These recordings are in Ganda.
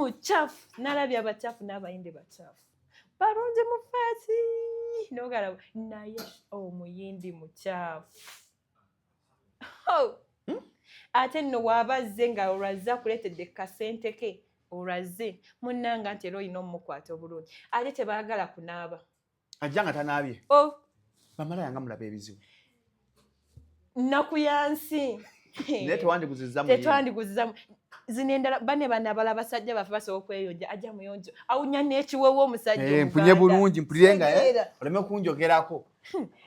Mukyafu. Nalabye abakyafu n'Abayindi bakyafu, balungi mu face nogalaba, naye Omuyindi mukyafu. Oh! Ate nno waaba azze nga olwazze akuleetedde kasente ke, olwazze munnanga nti era olina omukwata obulungi, ate tebaagala kunaaba. Ajja nga tanaabye. Oh. Bamalaya nga mulaba ebizibu. Nnaku ya nsi. Naye tewandiguziza. Tetwandiguziza zino endala. Bane bano abala basajja baffe basobola okweyonja, ajja muyonjo, awunya n'ekiwewo omusajja. Eh, mpunye bulungi, mpulire nga oleme kunjogerako.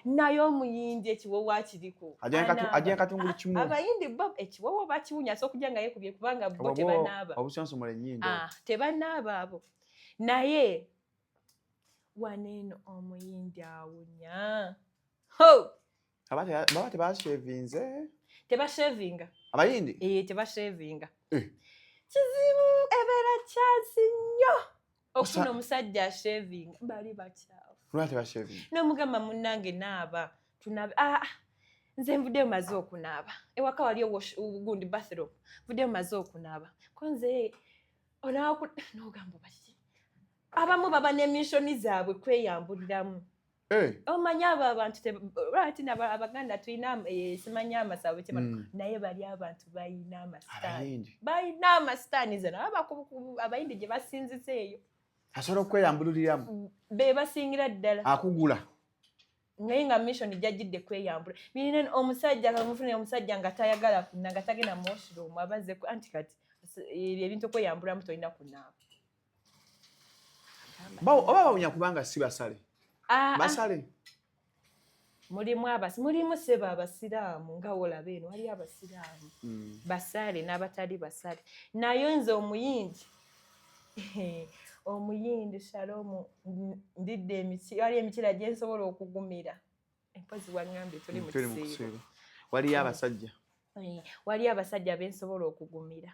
Naye Omuyindi ekiwewo akiriko. Ajja katungulu kimu. Abayindi bo ekiwewo bakiwunya, asobola okujja nga yeekubye kubanga bo tebanaaba. Obusonsomole ennyindo. Ah, tebanaaba abo. Naye wano eno Omuyindi awunya. Ho! Baba tebashevinze. Tebashevinga. Abayindi? Ee, tebashevinga. Eh. Kizibu, ebeera kyasi nnyo okufuna omusajja ashevinga, bali bakyafu. Lwaki tebashevinga? N'omugamba, "Munnange, naaba tunabe." "Ah, ah, nze nvuddeyo maze okunaaba ewaka, waliyo gundi bathroom, nvuddeyo maze okunaaba." Ko nze onaaku n'ogamba oba kiki? Abamu baba ne mission zaabwe kweyambuliramu. Eh, omanyi abo abantu lwaki Abaganda tulina simanyi amasabo kyema. Naye bali abantu balina amasitaani. Abayindi. Balina amasitaani ze nabo Abayindi gye basinziza eyo. Asobola okweyambululiramu. Be basingira ddala. Akugula. Naye nga mission jajjidde kweyambula. Birina omusajja kamufune omusajja nga tayagala kuna, nga tagenda mu washroom, abaze anti kati ebyo ebintu okweyambulamu tolina kunaaba. Oba bawunya kubanga si basale. Ah, ah. Basale. Mulimu abasi, mulimu seba Abasiraamu nga wolaba eno waliyo Abasiraamu basale n'abatali basale. Naye nze Omuyindi Shalomu, ndidde emiki, waliyo emikira gye nsobola okugumira. Empozi waŋŋambye tuli mu Tuli mu kisiibo. Kusiiba. Waliyo abasajja. Eh, waliyo abasajja bensobola okugumira,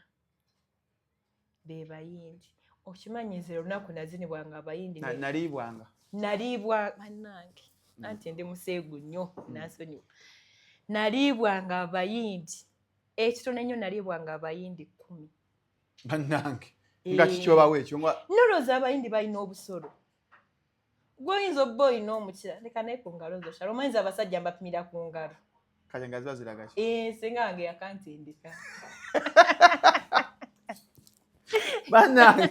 be Bayindi. Okimanyi nze olunaku nazinibwanga Abayindi. Naliibwanga. Naliibwa bannange, anti ndi museegu nnyo, nansonyiwa. Naliibwanga Abayindi ekitono ennyo, naliibwanga Abayindi 10. Bannange, nga Eh. kikyobawo ekyo nga Nolowooza Abayindi balina obusolo, gwoyinza obba olina omukira, leka naye ku ngalo zo shalo omanyiza abasajja mbapimira ku ngalo. Kale nga ziba ziraga ki? Eh, senga wange yakantindika. Bannange.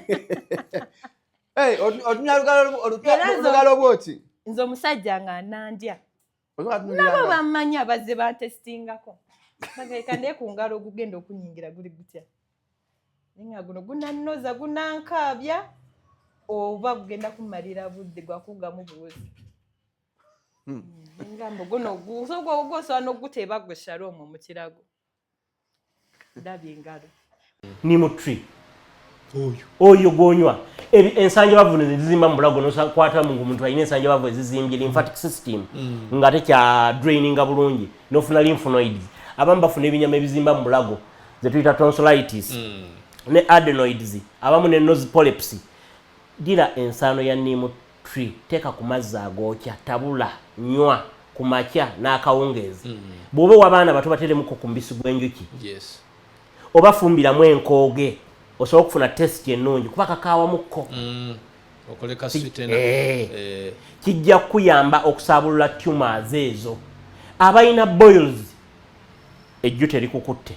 Hey, otumya Era olugalo bwoti. Nze omusajja nga nandya Osobola tunuulira nabo bammanyi, abazze bantesitingako, bagereka naye ku ngalo ogugenda okunyingira guli gutya, naye nga guno gunannoza, gunankaabya, oba gugenda kumalira budde gwakugamu buwuzi. Ngamba guno gwosobola n'oguteeba gwe Shalom mu kirago, ndabye engalo. Neem tree. Oyo. Oyo gwonywa ensanja bavu nezizimba mu bulago, nokwata mu omuntu alina ensanja bavu ezizimbye, lymphatic system nga tekya draininga bulungi, nofuna lymphonoids. Abamu bafuna ebinyama ebizimba mu bulago zetuyita tonsillitis ne adenoids, abamu ne nose polyps. Gira ensaano ya neem tree, teeka ku mazzi agookya, tabula, nywa ku makya n'akawungeezi. Bw'oba owabaana bato, bateremuko ku mubisi gw'enjuki oba fumbiramu enkooge, osobola okufuna taste ennungi kuba kakawamukko. Okoleka sweetener. Eh. Eh, Kijja kukuyamba okusaabulula tumors ezo. Abalina boils, ejju terikukutte,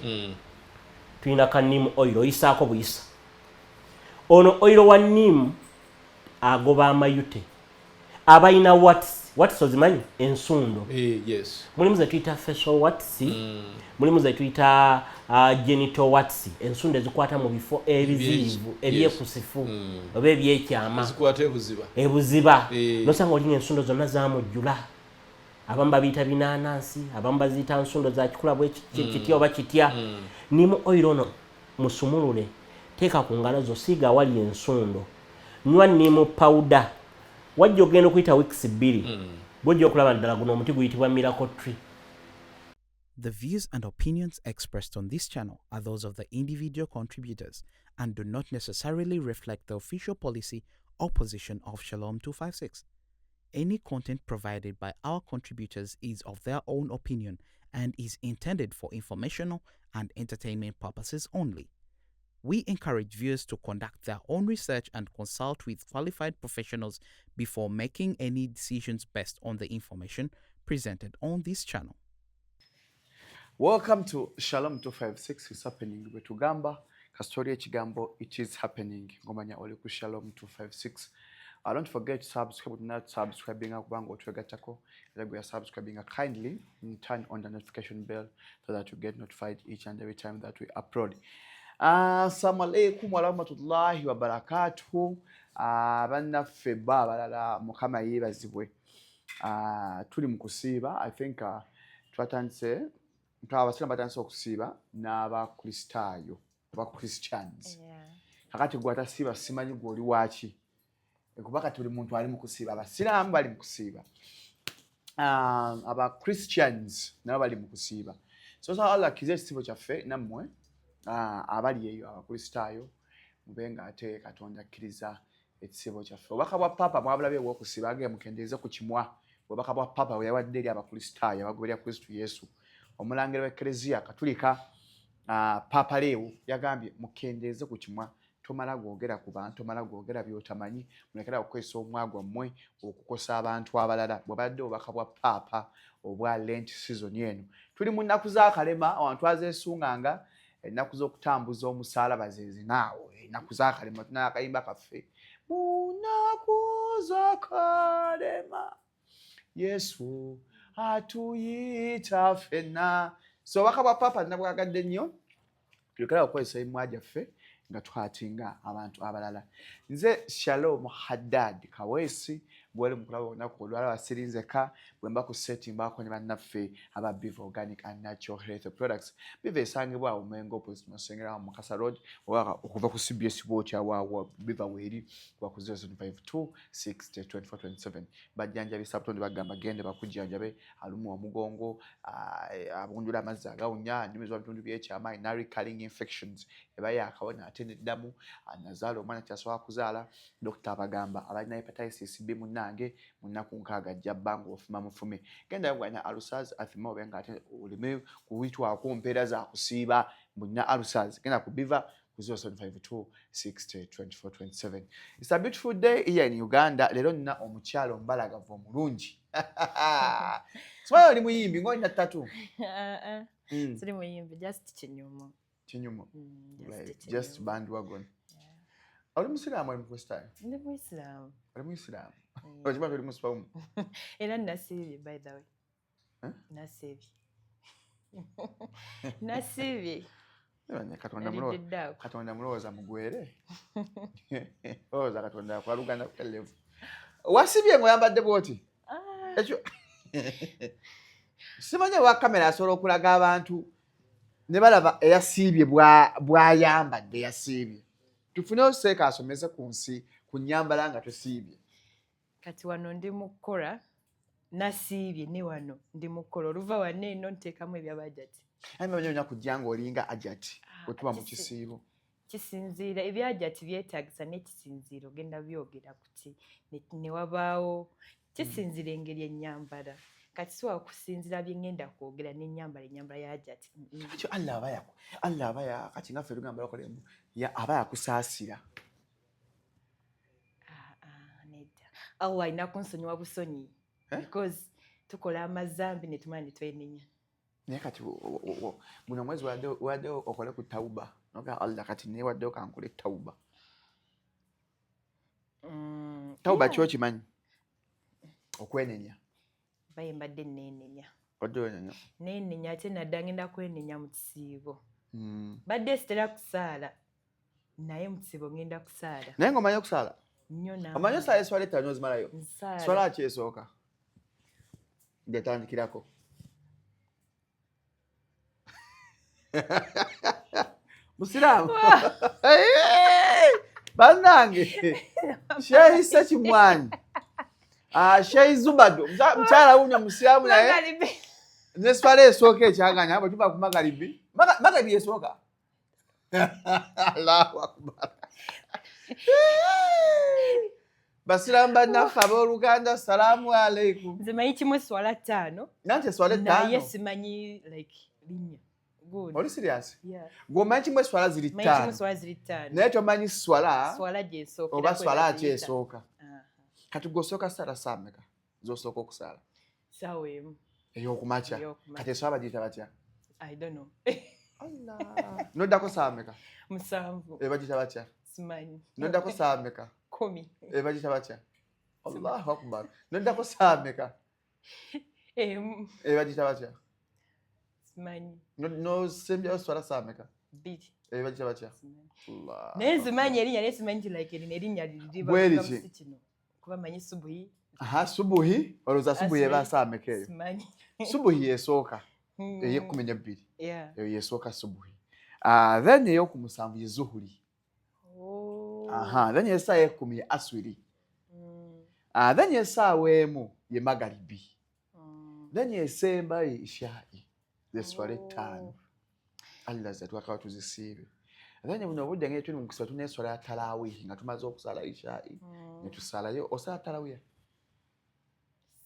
tulina ka neem oil, oyisaako buyisa. Ono oil wa neem agoba amayute. Abalina warts, warts ozimanyi? Ensundo. Eh, yes. Mulimu ze tuyita facial warts, mulimu ze tuyita genital warts, ensundo ezikwata mu bifo ebiziyivu, ebyekusifu oba ebyekyama. Zikwata ebuziba. Ebuziba. Eh. Nosanga olina ensundo zonna zamujjula. Abamu babiyita binaanansi, abamu baziyita nsundo za kikula bwe kitya oba kitya. Neem oil ono musumulule, teeka ku ngalo zo, siiga awali ensundo, nywa neem powder. Wajja ogenda okuyita weeks 2, bwojja okulaba ddala guno omuti guyitibwa miracle tree. The views and opinions expressed on this channel are those of the individual contributors and do not necessarily reflect the official policy or position of Shalom 256. Any content provided by our contributors is of their own opinion and is intended for informational and entertainment purposes only. We encourage viewers to conduct their own research and consult with qualified professionals before making any decisions based on the information presented on this channel. Welcome to Shalom 256. It's happening. Bwe kastori ekigambo it is happening, ngomanya oli ku Shalom 256. Don't forget to subscribe, not subscribing kubanga otwegattako, era gwe subscribing, kindly turn on the notification bell so that you get notified each and every time that we upload. Assalamu alaikum warahmatullahi wabarakatuhu. Bannaffe bo abalala, Mukama yeebazibwe. Tuli mu kusiiba. I think twatandise, abasiraamu batandise okusiiba n'Abakristaayo, aba Christians. Kakati gwe atasiiba, simanyi gwe oli waaki, kuba kati buli muntu ali mu kusiiba. Abasiraamu bali mu kusiiba, aba Christians nabo bali mu kusiiba. So Allah akkirize ekisiibo kyaffe nammwe abali eyo Abakristaayo, mube nga ate Katonda akkiriza ekisiibo kyaffe. Obubaka bwa Paapa mwabulabye obwokusiiba, agee mukendeeze ku kimwa. Obubaka bwa Paapa bwe yawadde eri Abakristaayo abagoberera Kristu Yesu, omulangira w'Ekereziya Katulika, Paapa Leewo, yagambye mukendeeze ku kimwa, tomala gwogera ku bantu, tomala gwogera by'otamanyi, mulekera okukozesa omwa gwammwe okukosa abantu abalala. Bwebadde obubaka bwa Paapa obwa Lent season eno. Tuli mu nnaku z'akalema, awantu azeesunganga ennaku z'okutambuza omusaalaba zezinaawo, ennaku z'akalema. Tulina akayimba kaffe, mu nnaku z'akalema Yesu atuyita ffenna. So obubaka bwa Paapa nabwagadde nnyo, tulekera okukozesa emimwa gyaffe nga tuhatinga abantu abalala. Nze Shalom Haddad Kaweesi, bwali mukulaba olunaku olwalaba sirinzeka. Bwe mba ku set, mbaako ne bannaffe aba Biva Organic and Natural Health Products. Biva esangibwa awo Mengo, opposite Masengera, mu Mukasa Road, oba okuva ku CBS bwotya, Biva weeri kuba ku 0752 60 24 27. Bajjanjabisa butonde, bagamba gende bakujjanjabe alumwa omugongo, abundula amazzi agawunya, nyumizwa bitundu byekyama, alina recurring infections eba yakawona ate neddamu, nazaala omwana kyasobola kuzaala. Dokita abagamba abalina hepatitis B, munnange, mu nnaku 60 ajja bba ng'ofuma mufume. Gendayo bwalina ulcers, asthma, obe nga ate oleme kuyitwako mpeera za kusiiba mbulina ulcers, genda ku Biva ku 0752 60 24 27. It's a beautiful day here in Uganda. Leero nina omukyalo omubalagavu omulungi. Simanyi oli muyimbi ng'olina ttatu. Siri muyimbi, just kinyumo. Kinyumo. Just like, kinyumo. Just bandwagon. Oli musiraamu, oli Mukristaayo? Ndi Muisiraamu. Oli Muisiraamu, okimanyi oli muswawumu? Era nasiibye, by the way. Eh? Nasiibye, nasiibye. Katonda mulowooza, Nalidde. Katonda mulowooza mugwere, olowooza Katonda akola Luganda ku level. Wasibye ng'oyambadde bwoti? Ah, Ekyo simanyi owa kamera asobola okulaga abantu ne balaba eyasiibye bw'ayambadde yasiibye. Tufuneyo seeka asomese ku nsi ku nyambala nga tusiibye. Kati wano ndi mu kukola, nasiibye, ne wano ndi mu kukola. Oluva wano eno nteekamu ebyabajati. Aye manyi olina kujja ng'olinga ajati Ah, bwe tuba mu kisiibo. Kisinziira, ebyajati byetaagisa n'ekisinziiro ogenda byogera kuti ne wabaawo kisinziira engeri ennyambala. Kati siwa kusinziira bye ngenda kwogera n'ennyambala, ennyambala ya ajati. Ekyo Allah aba yaku Allah aba ya kati nga ffe tugamba bakolemu ya aba yakusaasira. Ah, ah, nedda, Allah alina kunsonyiwa busonyi. Eh? Because tukola amazambi ne tumala ne twenenya. Naye kati guno omwezi wadde okole ku tawuba noga Allah kati newaddeyo kankole tawuba. Tawuba kyokimanyi, okwenenya. Baye mbadde neenenya. Wadde wenenya? Neenenya, ate nadda ngenda kwenenya mu kisiibo. Badde sitera kusaala, naye mu kisiibo ngenda kusaala. Naye ng'omanyi okusaala? Nnyo. Omanyi osaala eswala 5 ozimalayo? Nsaala. Swala ki esooka gyetandikirako? Musiraamu bannange, Shehi Kimwanyi, ah, Shehi Zubado, mukyala wunya musiraamu, naye Magalibi. Neswala esooka ekyaganya bwe tuva ku magalibi. Magalibi esooka. Allahu akbar! Basiraamu bannaffe abooluganda, salaamu aleikum. Nze manyi kimu, eswala 5. Nanti eswala Naye 5. simanyi like linnya. Good. Oli serious? Yeah. Gwe omanyi kimu eswala ziri Manyi kimu ttaano. swala ziri ttaano. Naye tomanyi swala Swala gy'esookera oba kwe swala ki bagiyita. esooka. Aha. Kati gwe osooka ssaala ssaawa mmeka z'osooka okusaala? Ssaawa 1. Ey'okumakya. Ey'okumakya. Kati eswala bagiyita batya? I don't know. Allah. Noddako ssaawa mmeka? 7. Bagiyita batya? Simanyi. Noddako ssaawa mmeka? 10. Bagiyita batya? Allahu akbar. Noddako ssaawa mmeka? 1. Bagiyita batya? Simanyi. Nosembyayo swala ssaawa mmeka? 2. Bagiyita batya? Simanyi. Allah. Naye nzimanyi erinnya naye simanyi nti like erino erinnya liba Bwe liva liki? mu si kino. Kuba manyi subuhi. Aha, subuhi olowooza subuhi Asiri. eba ssaawa mmeka eyo? Simanyi. Subuhi yesooka ey'e12. Yeah. Eyo yesooka subuhi. Ah, then ey'oku7 ye zuhuri. Oh. Aha, then essaawa 10 ye aswiri. Ah, then essaawa 1 ye magaribi. Then esemba ye ishai. Zeswala 5. Oh. Allah zatwakaba tuzisiibe. Then buno obudde ngeri tuli mu kusaba tulina eswala ya tarawihi nga tumaze okusala ishai. Ne tusalayo. Osala tarawiya?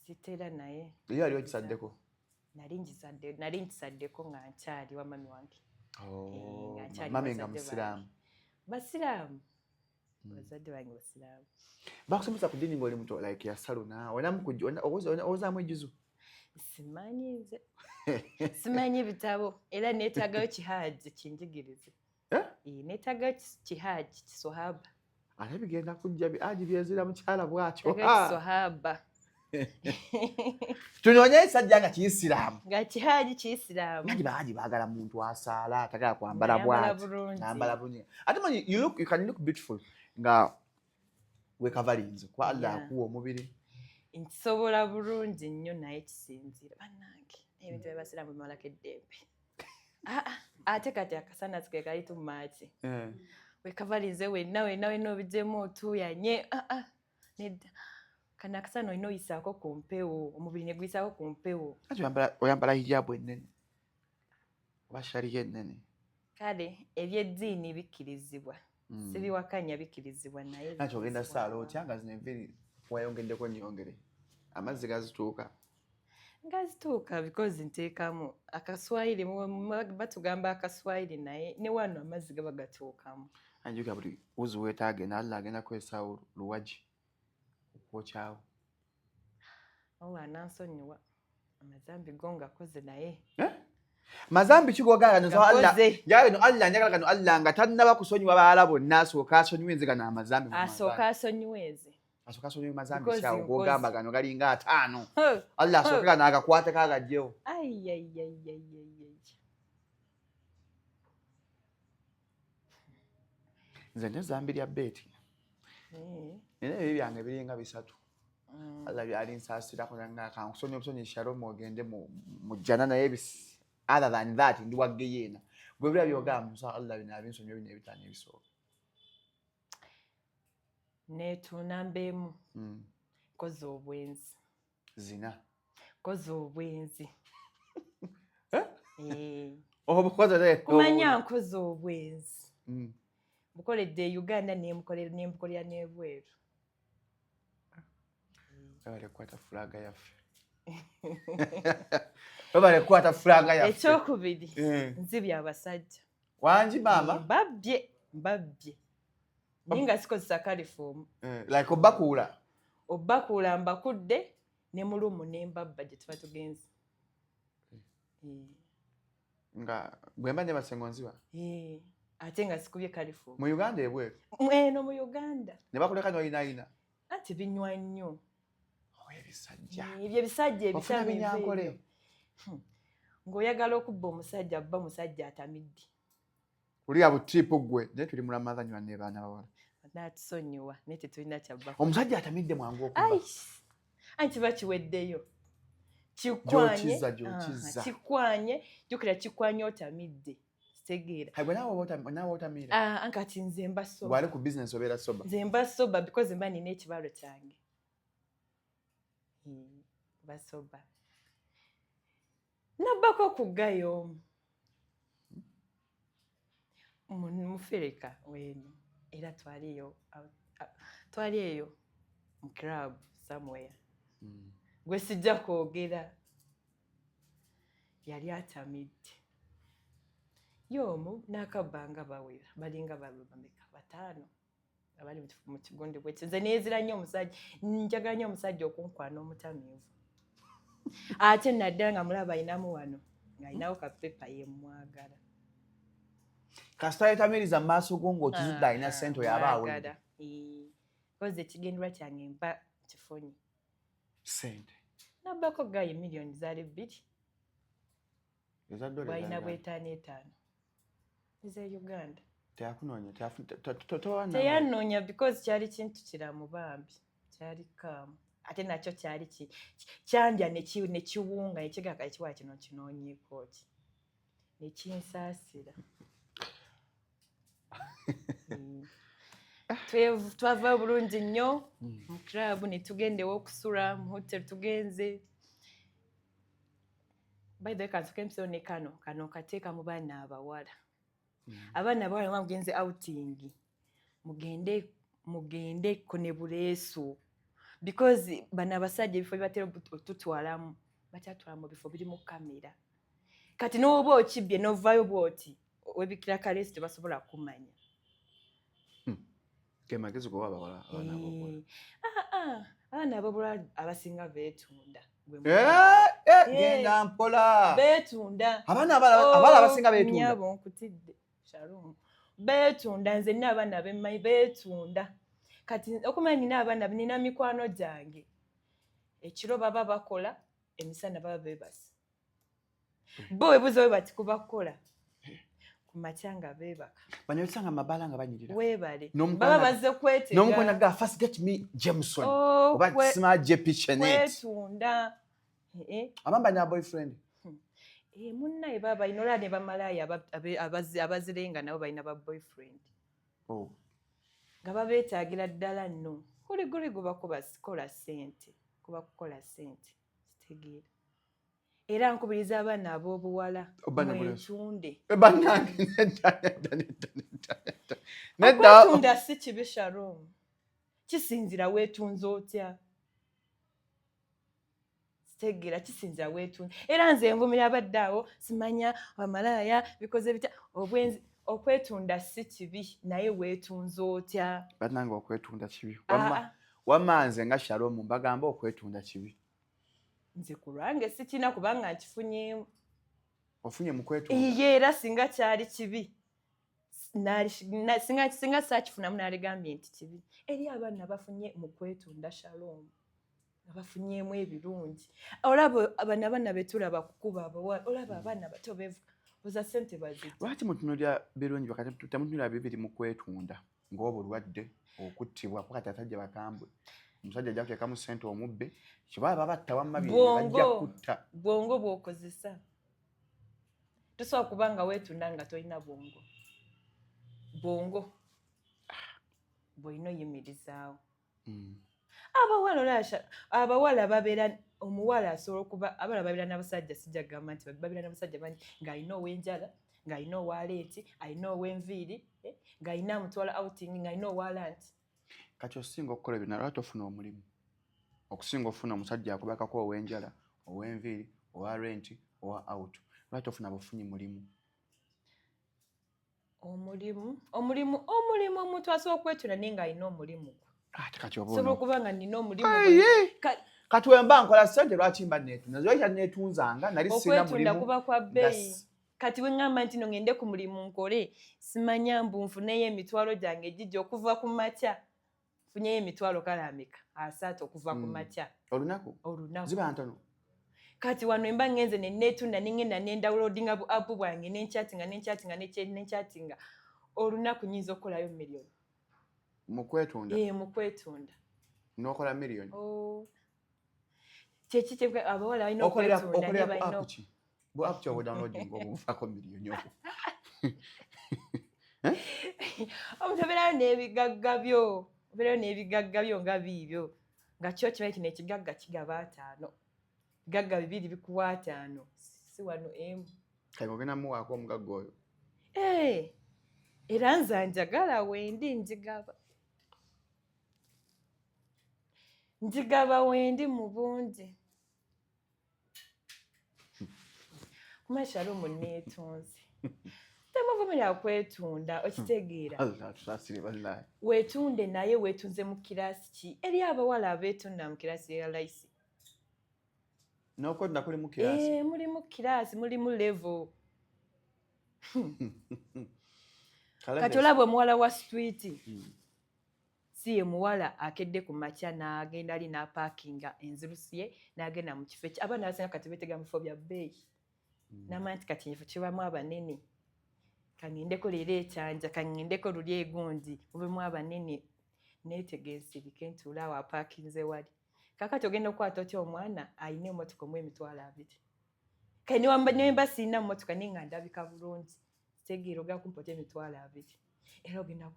Sitera naye. Yo yali ogisaddeko? Nali nkisaddeko nga nkyali wa mami wange. Oh, Nga nkyali mami nga bazadde musiraamu. bange. Basiraamu. Bazadde bange basiraamu. Bakusomesa ku ddiini ng'oli muto like yasaluna owozaamu ejjuzu? Simanyi nze. Simanyi bitabo era neetaagayo kihaji kinjigirize. Eh? Neetaagayo kihaji kisohaba. Ate bigenda kujja aji byezira mukyala bw'atyo. Neetaagayo kisohaba. Tunoonye ekisajja nga kiyisiraamu. Nga kihaji kiyisiraamu. Nanti bahaji baagala muntu asaala atagala kwambala Ng'ayambala bw'ati. bulungi. Ng'ayambala bulungi. Ate manyi you can look beautiful nga weekavalinze kuba Allah akuwa omubiri. Nkisobola bulungi nnyo naye kisinziira bannange. Ebintu by'abasiraamu bimalako eddembe. Ah, ah, ate kati akasana ke kali too much. Weekavalinze wenna wenna wenna obigyemu otuuyanye. Ah, ah, nedda. Kano akasana olina oyisaako ku mpewo, omubiri ne guyisaako ku mpewo. Anti oyambala hijabu ennene oba shariya ennene. Kale ebyeddiini bikkirizibwa. Sibiwakanya bikkirizibwa naye Nanti ogenda bikkirizibwa. ssaala otya nga zino enviiri wayongeddeko nnyongere amazzi gazituuka? Ngazituuka because nteekamu akaswayiri batugamba akaswayiri naye ne wano amazzi gaba gatuukamu. Anjuka buli wuzi weetaagenda Allah agenda kukozesa luwagi okwokyawo. Allah anansonyiwa amazambi go ngakoze naye. Eh? Mazambi ki g'ogaana gano Allah? Gakoze. Njagala gano Allah, njagala gano Allah nga tannaba kusonyiwa balala bonna asooka asonyiwe nze gano amazambi mu Asooka mazambi. asonyiwe nze. Asooka asonyiwe mazambi Because kyawo nkoze. g'ogamba gano galinga 5. Huh. Allah asooke gano agakwateko agaggyewo. Ai, ai, ai, ai, ai, ai. Nze n'ezzambi lya beeti. Nina ebibi byange biringa 3. Allah byali nsaasirako nanga kankusonyiwe obusonyi Shalom ogende mu jjana naye other than that ndi wa ggeyeena. Gwe bira by'ogamba musa Allah bino abinsonyiwe bino 5 ebisooka. Neetuuna mbeemu. Nkoze obwenzi. Zina. Nkoze obwenzi. Eh? Eh. Obukoze naye. Kumanya nkoze obwenzi. Bukoledde e Uganda nembukolera n'ebweru. Webale kukwata fulaga yaffe. Webale kukwata fulaga yaffe. Ekyokubiri, nzibye abasajja. Wangi maama? Mbabbye, mbabbye. Naye nga sikozesa kalifoomu. Like obakuula? Obakuula mbakudde ne mu lumu ne mbabba gye tuba tugenze. Nga bwe mba neebase ng'onziba? Ate nga sikubye kalifoomu. Mu Uganda ebweru? Eno mu Uganda. Ne bakuleka n'oyinaayina? Anti binywa nnyo. Oh, ebisajja. Ebyo ebisajja Ofuna ebitamiivu binyankole? ebyo. Ng'oyagala okubba omusajja, bba omusajja atamidde. Olya butiipu ggwe, naye tuli mu Ramadhan banne baana bawala. N'atusonyiwa, naye tetulina kyabba. Omusajja atamidde mwangu okubba. Ai, anti bakiweddeyo. Kikwanye. Gy'okizza, gy'okizza. Aha, kikwanye, jjukira kikwanye otamidde. Kitegeera. Hai, gwe naawe otamiira? Ah, ankati nze mba sober. Gwali ku business obeera sober? Nze mba sober because mba nina ekibalo kyange. Mba sober. Nabbako ku ggayo omu. Mufereka weeno. Era twali eyo mu club somewhere. Gwe sijja kwogera. Yali atamidde. Y'omu n'akabba nga bawera, balinga bameka, bataano abali mu kigundi bwekyo. Nze neezira nnyo omusajja, njagala nnyo omusajja okunkwana omutamiivu, ate naddala nga mulaba ayinamu wano, ng'alinawo kapepa, yemwagala. Kasita yetamiriza mu maaso go ng'okizudde alina ssente, oyo aba awedde. Kozi ekigendererwa kyange mba kifunye. Ssente. Nabbako gayi miliyoni zaali 2. Eza dola? Bwalina bwetaano etaano eze Uganda. Teyakunoonya? Teyanoonya because kyali kintu kiramu bambi, kyali kaamu, ate nakyo kyali kyandya nekiwunga nekigaka ekiwala kino kinoonyeeko ki nekinsaasira. Twava bulungi nnyo mu club ne tugenda ew'okusula mu hotel. Tugenze, by the way, kansooke mpisewo ne kano kano kateeka mu baana abawala. Abaana abawala nga mugenze outing, mugende mugendeko ne buleesu, because bano abasajja ebifo byebatera otutwalamu, bakyatwala mu bifo birimu kamera. Kati n'oba okibbye n'ovaayo bw'oti webikira kaleesu, tebasobola kumanya. Ge magezi gowa abawala, abaana abobuwala? Ah, ah, abaana abobuwala abasinga beetunda. Gwe Eh, eh, Eh. Genda mpola. Beetunda. Abaana abawala abasinga beetunda? Nnyabo, nkutidde. Shalom, beetunda. Nze nina abaana bemmanyi beetunda. Kati okumanya nina abaana, nina mikwano gyange, ekiro baba bakola, emisana baba beebase. Bo webuuza we bati kubakola ku makya nga beebaka. Bano osanga amabaala nga banyirira. Weebale. N'omukwano- Baba bazze kwetega. N'omukwano ga first get me Jameson Oh, oba sima JP Chenet. Kwetunda. Eh, eh. Abamu balina boyfriend. Eh, munnaye baba balina, olaba ne bamalaaya abazirenga nabo balina ba boyfriend. Oh. Nga babeetaagira ddala nno guliguli guba kukola ssente, kuba kukola ssente, kitegeera. Era nkubiriza abaana ab'obuwala Oba ne buleesu. mwetunde. Eh, bannange, nedda, nedda, nedda, nedda, nedda, nedda. Okwetunda si kibi, Shalom, kisinzira weetunze otya, kitegeera? Kisinzira weetunze. Era nze nvumira abadde awo, simanya bamalaaya bikoze bitya, obwenzi. Okwetunda si kibi, naye weetunze otya? Bannange, okwetunda kibi. Ah, Wamma ah. wamma nze nga Shalom mbagamba okwetunda kibi. Nze ku lwange sikina, kubanga nkifunyeemu. Ofunye mu kwetunda? Iye, era singa kyali kibi, singa saakifunamu naligambye nti kibi. Eri abaana bafunye mu kwetunda, Shalom, nga bafunyeemu ebirungi. Olaba bano abaana betulaba kukuba abawala, olaba abaana bato bevuga oza sente bazijja. Lwaki mutunulira birungi bakati, temutunulira bibiri mu kwetunda, ng'obulwadde, okuttibwa? Kuba kati abasajja bakambwe, omusajja ajja kuteekamu ssente omubbe, kiba babatta wamma bye bajja Bwongo. kutta. Bwongo bw'okozesa. Tosobola kuba nga weetunda nga tolina bwongo. Bwongo bwolina oyimirizaawo. Abawala olasha abawala babeera, omuwala asobola okuba, abawala babeera n'abasajja, sijja kugamba nti babeera n'abasajja bangi, ng'alina ow'enjala, ng'alina owa rent, alina ow'enviiri, eh, ng'alina amutwala outing, ng'alina owa lunch. Kati osinga okukola ebyo, nalwaki tofuna omulimu okusinga ofuna omusajja akubakako ow'enjala, ow'enviiri, owa rent, owa out? Lwaki tofuna bufunyi mulimu? Omulimu, omuntu asobola okwetunda naye ng'alina omulimu gwe. Ate kati oba Sobola ono okuba nga nina omulimu Aye! gwe. Kati wemba nkola ssente, lwaki mba neetunda? Lwaki neetunzanga nali sirina Okwetunda mulimu? kuba kwa Nga bbeeyi. Kati bwe ŋŋamba nti no ŋŋende ku mulimu nkole, simanya mbu nfuneyo emitwalo gyange gijja okuva ku makya, nfunyeyo emitwalo kale ameka, 30 okuva ku makya. Olunaku? Olunaku. Ziba ntono. Kati wano emba ŋŋenze ne neetunda, ne ŋŋenda ne ndownloadinga bu app bwange, nenkyatinga, nenkyatinga, nenkyatinga, olunaku nyinza okukolayo miliyoni. Mu kwetunda? Ee, mu kwetunda. N'okola miliyoni? Oh. Kyeki kye abawala balina okolera okwetunda ne okolera ku balina app ki? Bu app ki obwo downloading obuvaako miliyoni obwo? Omuntu obeerayo n'ebigagga byo, obeerayo n'ebigagga byo nga biibyo, nga kyo kimanyi kino ekigagga kigaba 50, bigagga bibiri bikuwa 50, si wano emu. Kati ogenda muwaako omugagga oyo? Eh, era nze njagala wendi njigaba, njigaba wendi mu bungi. Kuma Shalumu neetunze. Temuvumirira kwetunda, okitegeera? Allah tusaasire wallahi. Weetunde, naye weetunze mu class ki? Eri abawala abeetunda mu class ya layisi. N'okwetunda kuli mu class? Eh, mulimu class, mulimu level. Kati olaba omuwala wa street, si ye muwala akedde ku makya n'agenda ali n'apaakinga enzirusi ye n'agenda mu kifo ekyo. Abaana abasinga kati beetega mu bifo bya bbeeyi, n'amanya nti kati ekifo kibamu abanene, kaŋŋendeko leero ekyanja, kaŋŋendeko luli egundi mubemu abanene, neetega ensirike ntuule awo apaakinze wali. Kakati ogenda okukwata otya omwana ayina emmotoka omu 20,000? Kale newemba sirina mmotoka naye nga ndabika bulungi, kitegeera ogenda kumpa otya 20,000? Era ogenda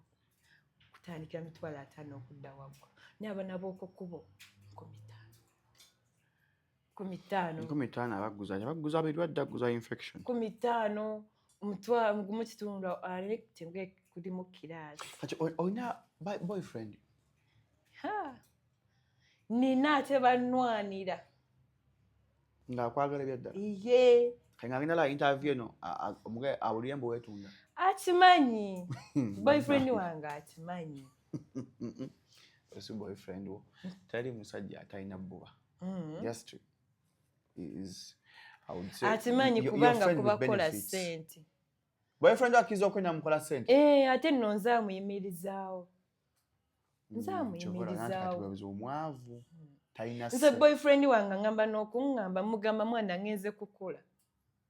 kutandikira 50,000 okudda waggulu, naye abaana b'oku kkubo 5,000, 5,000. 5,000 abaguza, abaguza birwadde, aguza infection. 5,000, omutwalo gumu kitundu, ale tenge kulimu class. Kati olina boyfriend? Ha. Nina, ate bannwanira. Ng'akwagala ebyaddala? Ye. Kati ng'agenda la interview eno awulire mbu weetunda. Akimanyi, boyfriend wange akimanyi. Si boyfriend wo, tali musajja atalina bbuba. Just is, I would say, Akimanyi kubanga kubakola ssente. Boyfriend akkiriza okwenda mukola ssente? Eh, ate nno nze amuyimirizaawo, nze amuyimirizaawo. Omwavu talina. Nze boyfriend wange aŋŋamba n'okuŋŋamba, mugamba mwana ŋŋenze kukola.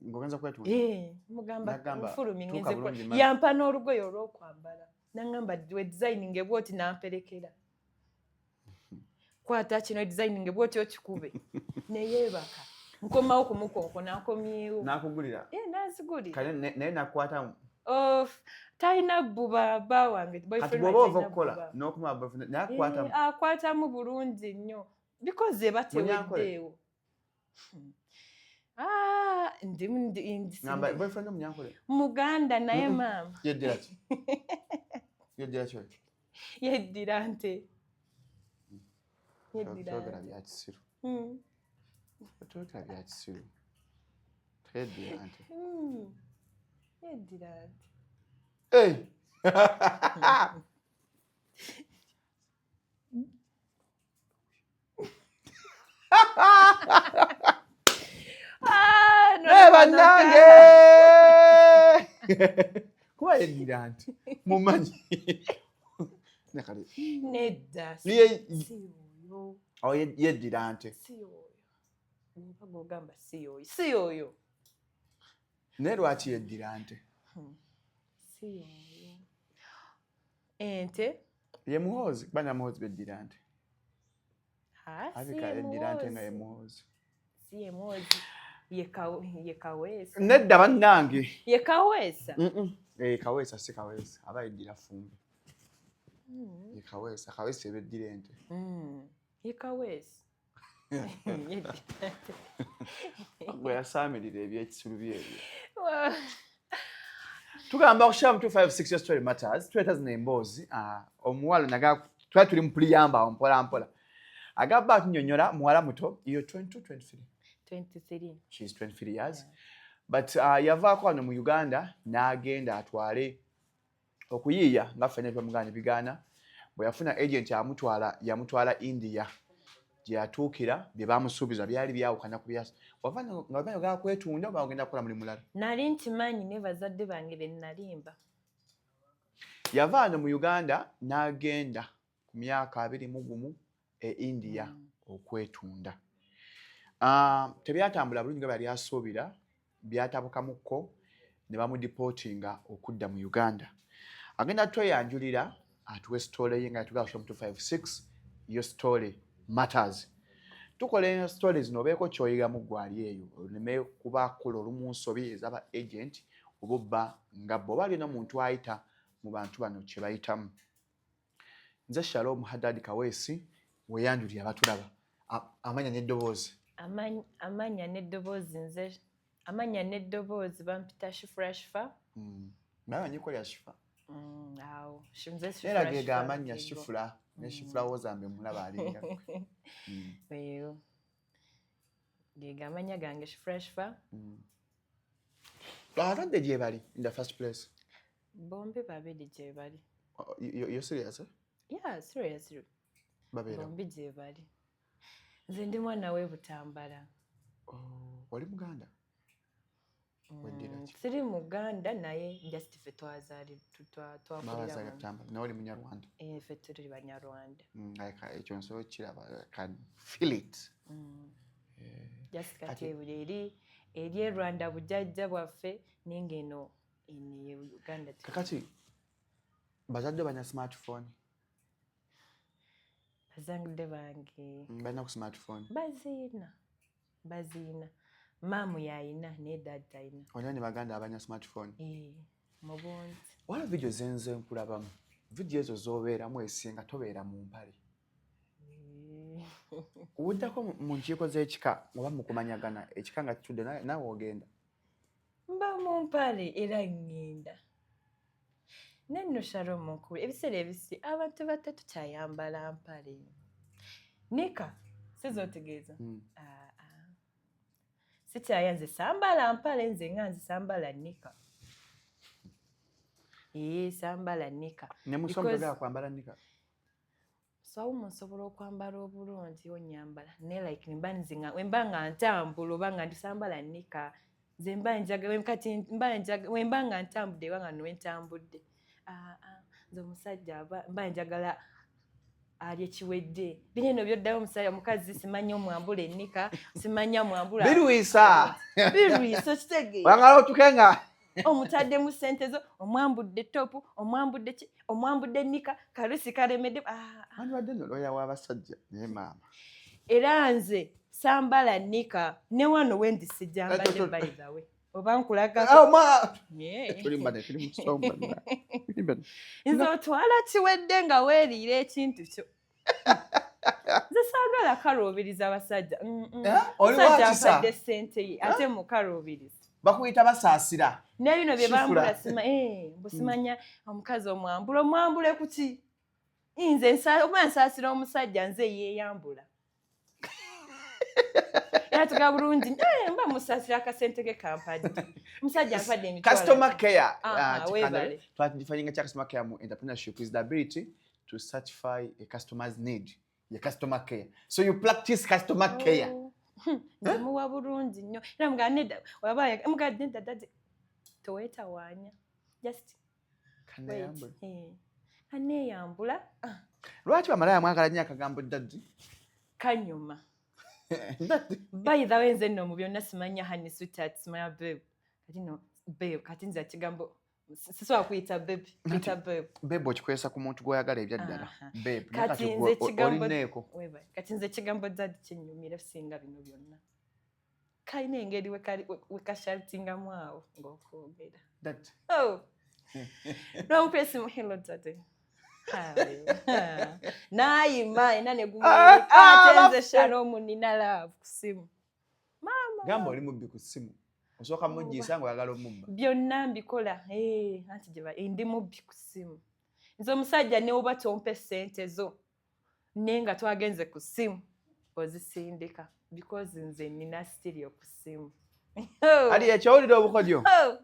Ng'ogenza kwetunda? Eh, mugamba nfulumi ŋŋenze kukola. Yampa n'olugoye olw'okwambala, naŋŋamba we designing bwoti, namperekera, kwata kino, designing bwoti okikube, neyeebaka, nkomawo kumukonkona, nkomyewo. Nakugulira? Eh, nazigulira. Naye nakwata? Talina bbuba, bba wange. Kati bw'oba ova okukola n'okuma boyfriend naye akwatamu? Eh, akwatamu bulungi nnyo because eba teweddeewo. Ah, ndi boyfriend omunyankole? Muganda, naye maama. Yeddira ki? Yeddira ki? Yeddira nte. Yeddira bya kisiru. Toyogera bya kisiru, teyeddira nte. Yeddira nte. Naye bannange, kuba yeddira nti mumanyi. Nedda. Yeddira nte. Si oyo oba gogamba, si oyo, si oyo. Naye lwaki yeddira nte? Si oyo ente. Ye Muhoozi, kuba Namuhoozi beddira nte. Abika yeddira nte nga ye Muhoozi. Si ye Muhoozi, ye Kaweesa. Nedda bannange. Ye Kaweesa. Eh, Kaweesa, si Kaweesa aba yeddira Ffumbe. Ye Kaweesa, Kaweesa ebeddira ente. Ye Kaweesa. Gwe yasaamirira ebyekisiru byebyo. Tugamba ku Shalom 256, your story matters. Tuleeta zino emboozi. Ah, omuwala naga twali tuli mu preamble awo mpola mpola, agamba atunyonyola muwala muto, iyo 22, 23? 23. She is 23 years. But yavaako wano mu Uganda n'agenda atwale okuyiiya nga ffenna twamugaana bigaana. Bwe yafuna agent amutwala, yamutwala India, gye yatuukira bye bamusuubiza byali byawukana ku byas wava nga bagala kwetunda oba ogenda kukola mulimu mulala. Nali nkimanyi, ne bazadde bange be nalimba. Yava wano mu Uganda n'agenda ku myaka 21 e India okwetunda. Tebyatambula bulungi nga bwe yali asuubira, byatabukamukko ne bamudipootinga okudda mu Uganda. Agenda tweyanjulira atuwe story ye nga yatugamba Shalom 256, your story matters. Tukola stories zino obeeko kyoyigamu gwali eyo, oleme kuba kukola olumu nsobi ezaba agent oba obba nga bo oba alina omuntu ayita mu bantu bano kye bayitamu. Nze Shalom Haddad Kaweesi, weyanjulira abatulaba, amanya n'eddoboozi. Amanya n'eddoboozi, nze amanya n'eddoboozi bampita Shifura Shifa. Naye manyiko lya Shifa. Awo nze naye Shifura gega Shifa amannya. Bugingo. Shifula ne Shifula wozambe mulaba alinga. Eyo gega amanya gange, Shifura Shifa. Abazadde gye bali in the first place? Bombi babiri gye bali. Oh, you're serious, eh? Yeah, seriously. Babeera Bombi gye bali. Nze ndi mwana w'e Butambala. Oh, oli Muganda? Weddira ki? Siri Muganda, naye just ffe twazaali twakulira Babazaala Butambala, nawe oli Munyarwanda? Eh, ffe tuli Banyarwanda. Ekyo nsobola okukiraba. I can feel it. Just kati ebuli eri e Rwanda bujjajja bwaffe, naye ng'eno eno ye Uganda. Kakati bazadde balina smartphone? Bazadde bange Balina ku smartphone? Baziina, baziina. Maamu yayina, naye daddy talina. Olina ne baganda abalina smartphone? Eh, mu bungi. Waliwo vidiyo zenze nkulabamu, vidiyo ezo z'obeeramu esinga tobeera mu mpale. Wuddako mu nkiiko z'ekika oba mu kumanyagana ekika nga kitudde, naawe ogenda? Mba mu mpale era ŋŋenda. Nenno Shalom nkulu, ebiseera ebisi abantu bato tukyayambala mpale, nika sizotegeeza. Ah, ah. Sikyaya, nze sambala mpale, nze nga nze sambala nika. Ee, sambala nika. Ne musomo togala kwambala nika? Swawumu nsobola okwambala obulungi, onyambala, naye like mba nze nga wemba nga ntambula oba nga ndisambala nika, nze mba njaga kati mba njaga wemba nga ntambudde oba nga nwentambudde. Ah, ah, nze omusajja mba njagala alye kiwedde. Bino eno byoddayo omusajja omukazi simanya omwambula ennika, simanya mwambula. Birwisa. Birwisa, okitegeera? Wangala otuke nga omutaddemu ssente zo, omwambudde top, omwambudde ki, omwambudde ennika, kalusi kalemedde. Ah, ah. Wandibadde nno looya w'abasajja, naye maama. Era nze sambala nika, ne wano wendi sijambadde. By the way, oba nkulaga. Oh, ma tulimbane, tuli mu kusomba. Tulimbane. Nze otwala kiwedde nga weeriira ekintu kyo. Nze saagala kaluubiriza abasajja. Eh? Oli Omusajja wakisa. ampadde ssente ye, ate mukaluubiriza. Bakuyita basaasira. Ne bino bye Kifula. bambula sima, mbu simanya omukazi omwambula, omwambule kuki? Nze oba nsaasira omusajja, nze yeeyambula era tuga bulungi. Mba musaasira akasente ke kampadde, omusajja ampadde emitwalo. Customer care. Aha, weebale. Twadefininga kya customer care mu entrepreneurship is the ability to satisfy a customer's need, ye customer care. So you practice customer care. Oh. Nze muwa bulungi nnyo, era mugaa nedda, waba mugaa nedda, daddy teweetawaanya, just wait. Kaneyambule. Kaneeyambula. Ah, Lwaki bamalaya mwagala nnyo akagambo daddy? Kanyuma. Daddy. By the way, nze nno mu byonna simanya honey, sweetheart, simanya babe. Kati no babe, kati nze ekigambo sisobola kuyita babe, kuyita babe. Babe okikozesa ku muntu gw'oyagala ebyaddala. Aha. Babe, naye Kati kati nze gwe ekigambo olineeko. Weebale. Kati nze ekigambo daddy kinyumira singa bino byonna. Kalina engeri wekashalutingamu awo ng'okwogera. Daddy. Oh. N'omupa esimu, "Hello daddy." Hi. Naayima era ne Ah, ah, ate nze baffe. Shalom nina love ku simu. Maama. Gamba oli mubbi ku ssimu, osooka mugiyisa ng'oyagala omubba. Byonna mbikola. Eh, anti gye ndi mubbi ku ssimu. Nze omusajja ne woba tompa ssente zo, naye nga twagenze ku ssimu, ozisindika because nze nina stereo ku ssimu. Ali ekyowulira obukodyo. Oh.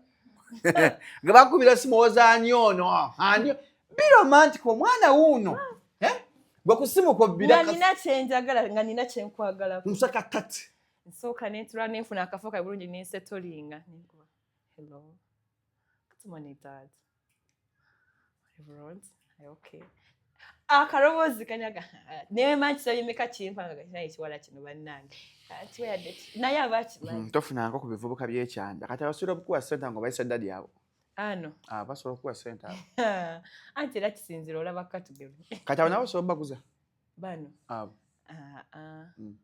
Nga bakubira simu, owoza ani ono, ani be romantic, omwana wuuno. Eh? Gwe ku ssimu kwobbira. Nga nina kyenjagala, nga nina kyenkwagalako. Nsaka tati. Nsooka nentula nenfuna akafo kae bulungi, nensetolinga, nenkuba, "Hello, good morning dad, everyone, okay?" Akaloboozi kanyaga newe nkisabye meka kimpanga naye ekiwala kino bannange ati weyadde naye aba akimanyi. Tofunangako ku bivubuka byekyanja. Kati abasobola okukuwa ssente nga obayisa daddy abo? Ano. Ah, basobola okukuwa ssente abo. Anti era kisinzira olaba katugero. Kati abo nabo osobola baguza? Bano? Abo. Ah, ah. Mm.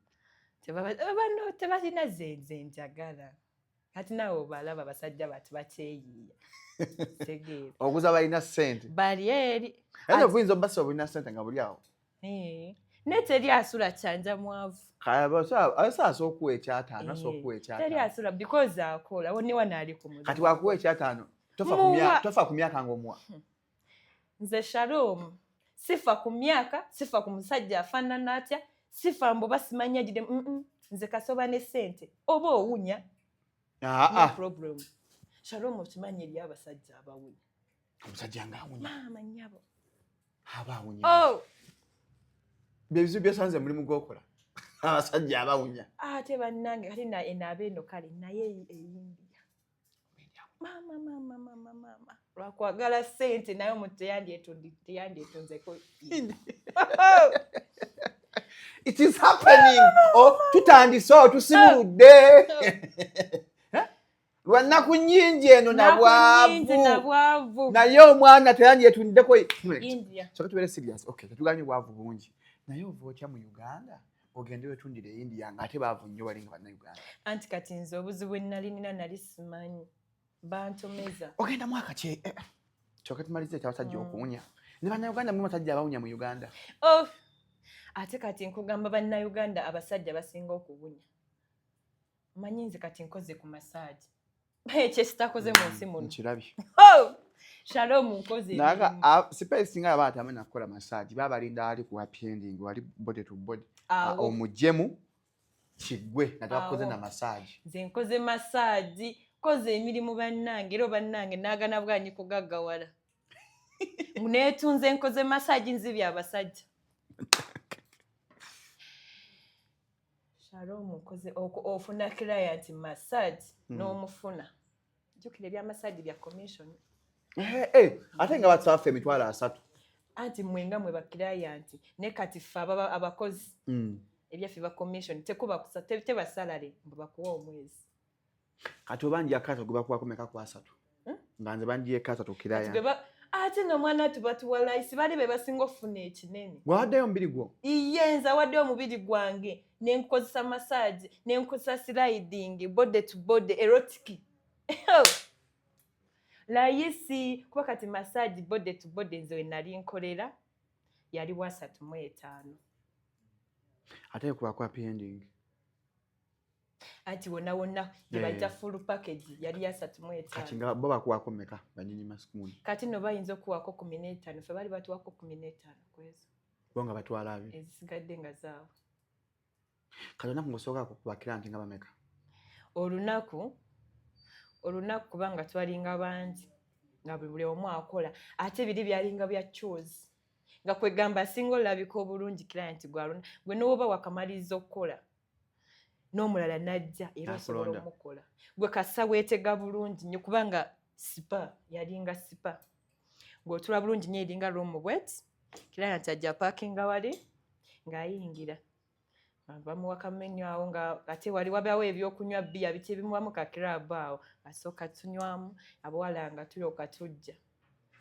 Bano tebalina ze njagala. Kati naawe obalaba basajja bati bakyeyiiya, tegeera. Oguza balina ssente. Bali eri. Era obuyinza obasa obulina ssente nga buli awo. Eh, naye teri asula kyanja mwavu. Asobola okuwa ekyataano, asobola okuwa Teri ekyataano. asula because akola wo ne wano ali ku mulimu. Kati wakuwa ekyataano, tofa ku Muwa. tofa ku myaka ng'omuwa? Nze Shalom sifa ku myaka, sifa ku musajja afaanana atya, sifa mbu basimanya gide. Nze kasoba ne ssente oba owunya, Ah, no ah. problem. Shalom, okimanyi eri abasajja abawunya. Omusajja nga awunya? Maama nnyabo. Aba awunya? Oh! Byebizibu byosanze mulimu gwokola, abasajja abawunya. Ate bannange, kati enaaba eno kale, naye eyindiya, maama, maama, maama, maama, lwakwagala ssente, naye omuntu teyandyetunzeko. It is happening. Oh, tutandise, oh, tusimuludde. Lwa nnaku nnyingi eno nabwavu. Nabwavu. Naye omwana teyandyetunddeko. India. Soka tubeere serious. Okay, tetuganye bwavu bungi, naye ova otya mu Uganda ogende wetundira e India ng'ate baavu nnyo bali nga Bannayuganda? Anti kati nze obuzibu bwe nali nina, nali simanyi bantomeza. Ogenda mwaka ki? Kyoka tumalize ekyabasajja okuwunya ne Bannayuganda. Mu basajja abawunya mu Uganda? Oh, ate kati nkugamba, Bannayuganda abasajja basinga okuwunya. Manyi nze kati nkoze ku massage ekyesitakoze mu nsi muno. Nkirabye. Oh! Shalom, nkoze Naga emirimu. Spa esinga aba atamanyi nakukola massage, baba balinda ali ku happy ending, wali body to body. Awo. Omugyemu kiggwe nga tabakoze Awo. na massage. Nze nkoze massage, koze emirimu bannange, era bannange naagana bwanyi kugaggawala, neetunze, nkoze massage, nzibye abasajja. Shalom, nkoze ofuna client massage n'omufuna. Jjukira ebya massage bya commission. Ate nga basaffe 300,000. Anti mwenga mwe baclient, ne kati ffe abakozi ebyaffe ba commission, tekuba teba salary mbu bakuwa omwezi. Kati oba nja kasa gwe bakuwako meka ku asatu? Hmm? Nga nze banjiye kasatu Kati kiraya. Ate nomwana tubatuwa layisi, bali be basinga okufuna ekinene. Gwewaddeyo omubiri gwo? Iye, nze awadde omubiri gwange, nenkozesa massage, nenkozesa sliding, body to body, erotic layisi, kuba kati massage body to body nze we nali nkolera yali 35. Ate kubako happy ending. Anti wonna wonna gye bayita full package yali 35. Kati nga bo bakuwako meka banyini masikuuni? Kati no bayinza okuwako 15, fe bali batuwako 15 kwezo. Bo nga batwala 20. Ezisigadde nga zaabwe. Kati olunaku ng'osooka kubakira nti nga bameka? Olunaku kubanga twalinga bangi, nga buli omu akola, ate biri byalinga bya choose, nga kwegamba asinga olabika obulungi client gwaluna gwe, nowoba wakamaliriza okukola n'omulala najja era osobola N'akulonda. omukola gwe kasa weetega bulungi nnyo, kubanga spa yalinga spa ng'otula bulungi nnyo, eringa room bwet, client ajja parkinga wali ng'ayingira, bamuwa kamenyo awo, nga ate wali wabawo ebyokunywa, bbiya, biki ebimuwamu ka club awo, asooka tunywamu, abawala nga tulyoka tujja.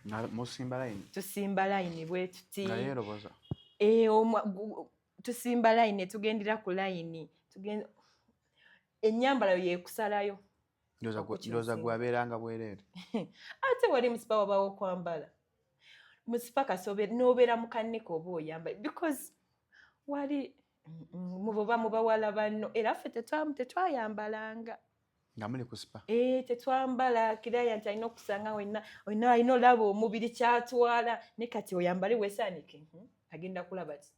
Nga musimba layini? Tusimba layini bwe tuti. Nga yeeroboza. Eh, tusimba layini ne tugendera ku layini, ennyambala yo yeekusalayo. Ndowooza gwe abeeranga bwereere. Ate wali mu spa wabawo okwambala mu spa kasobe n'obeera mu kannika oba oyambala, because wali muboba mu bawala banno, era ffe tetwayambalanga. Nga muli ku spa? Eh, tetwambala. Client alina okusanga wenna olina alina olaba omubiri kyatwala, ne kati oyambale weesaanike, agenda kulaba ti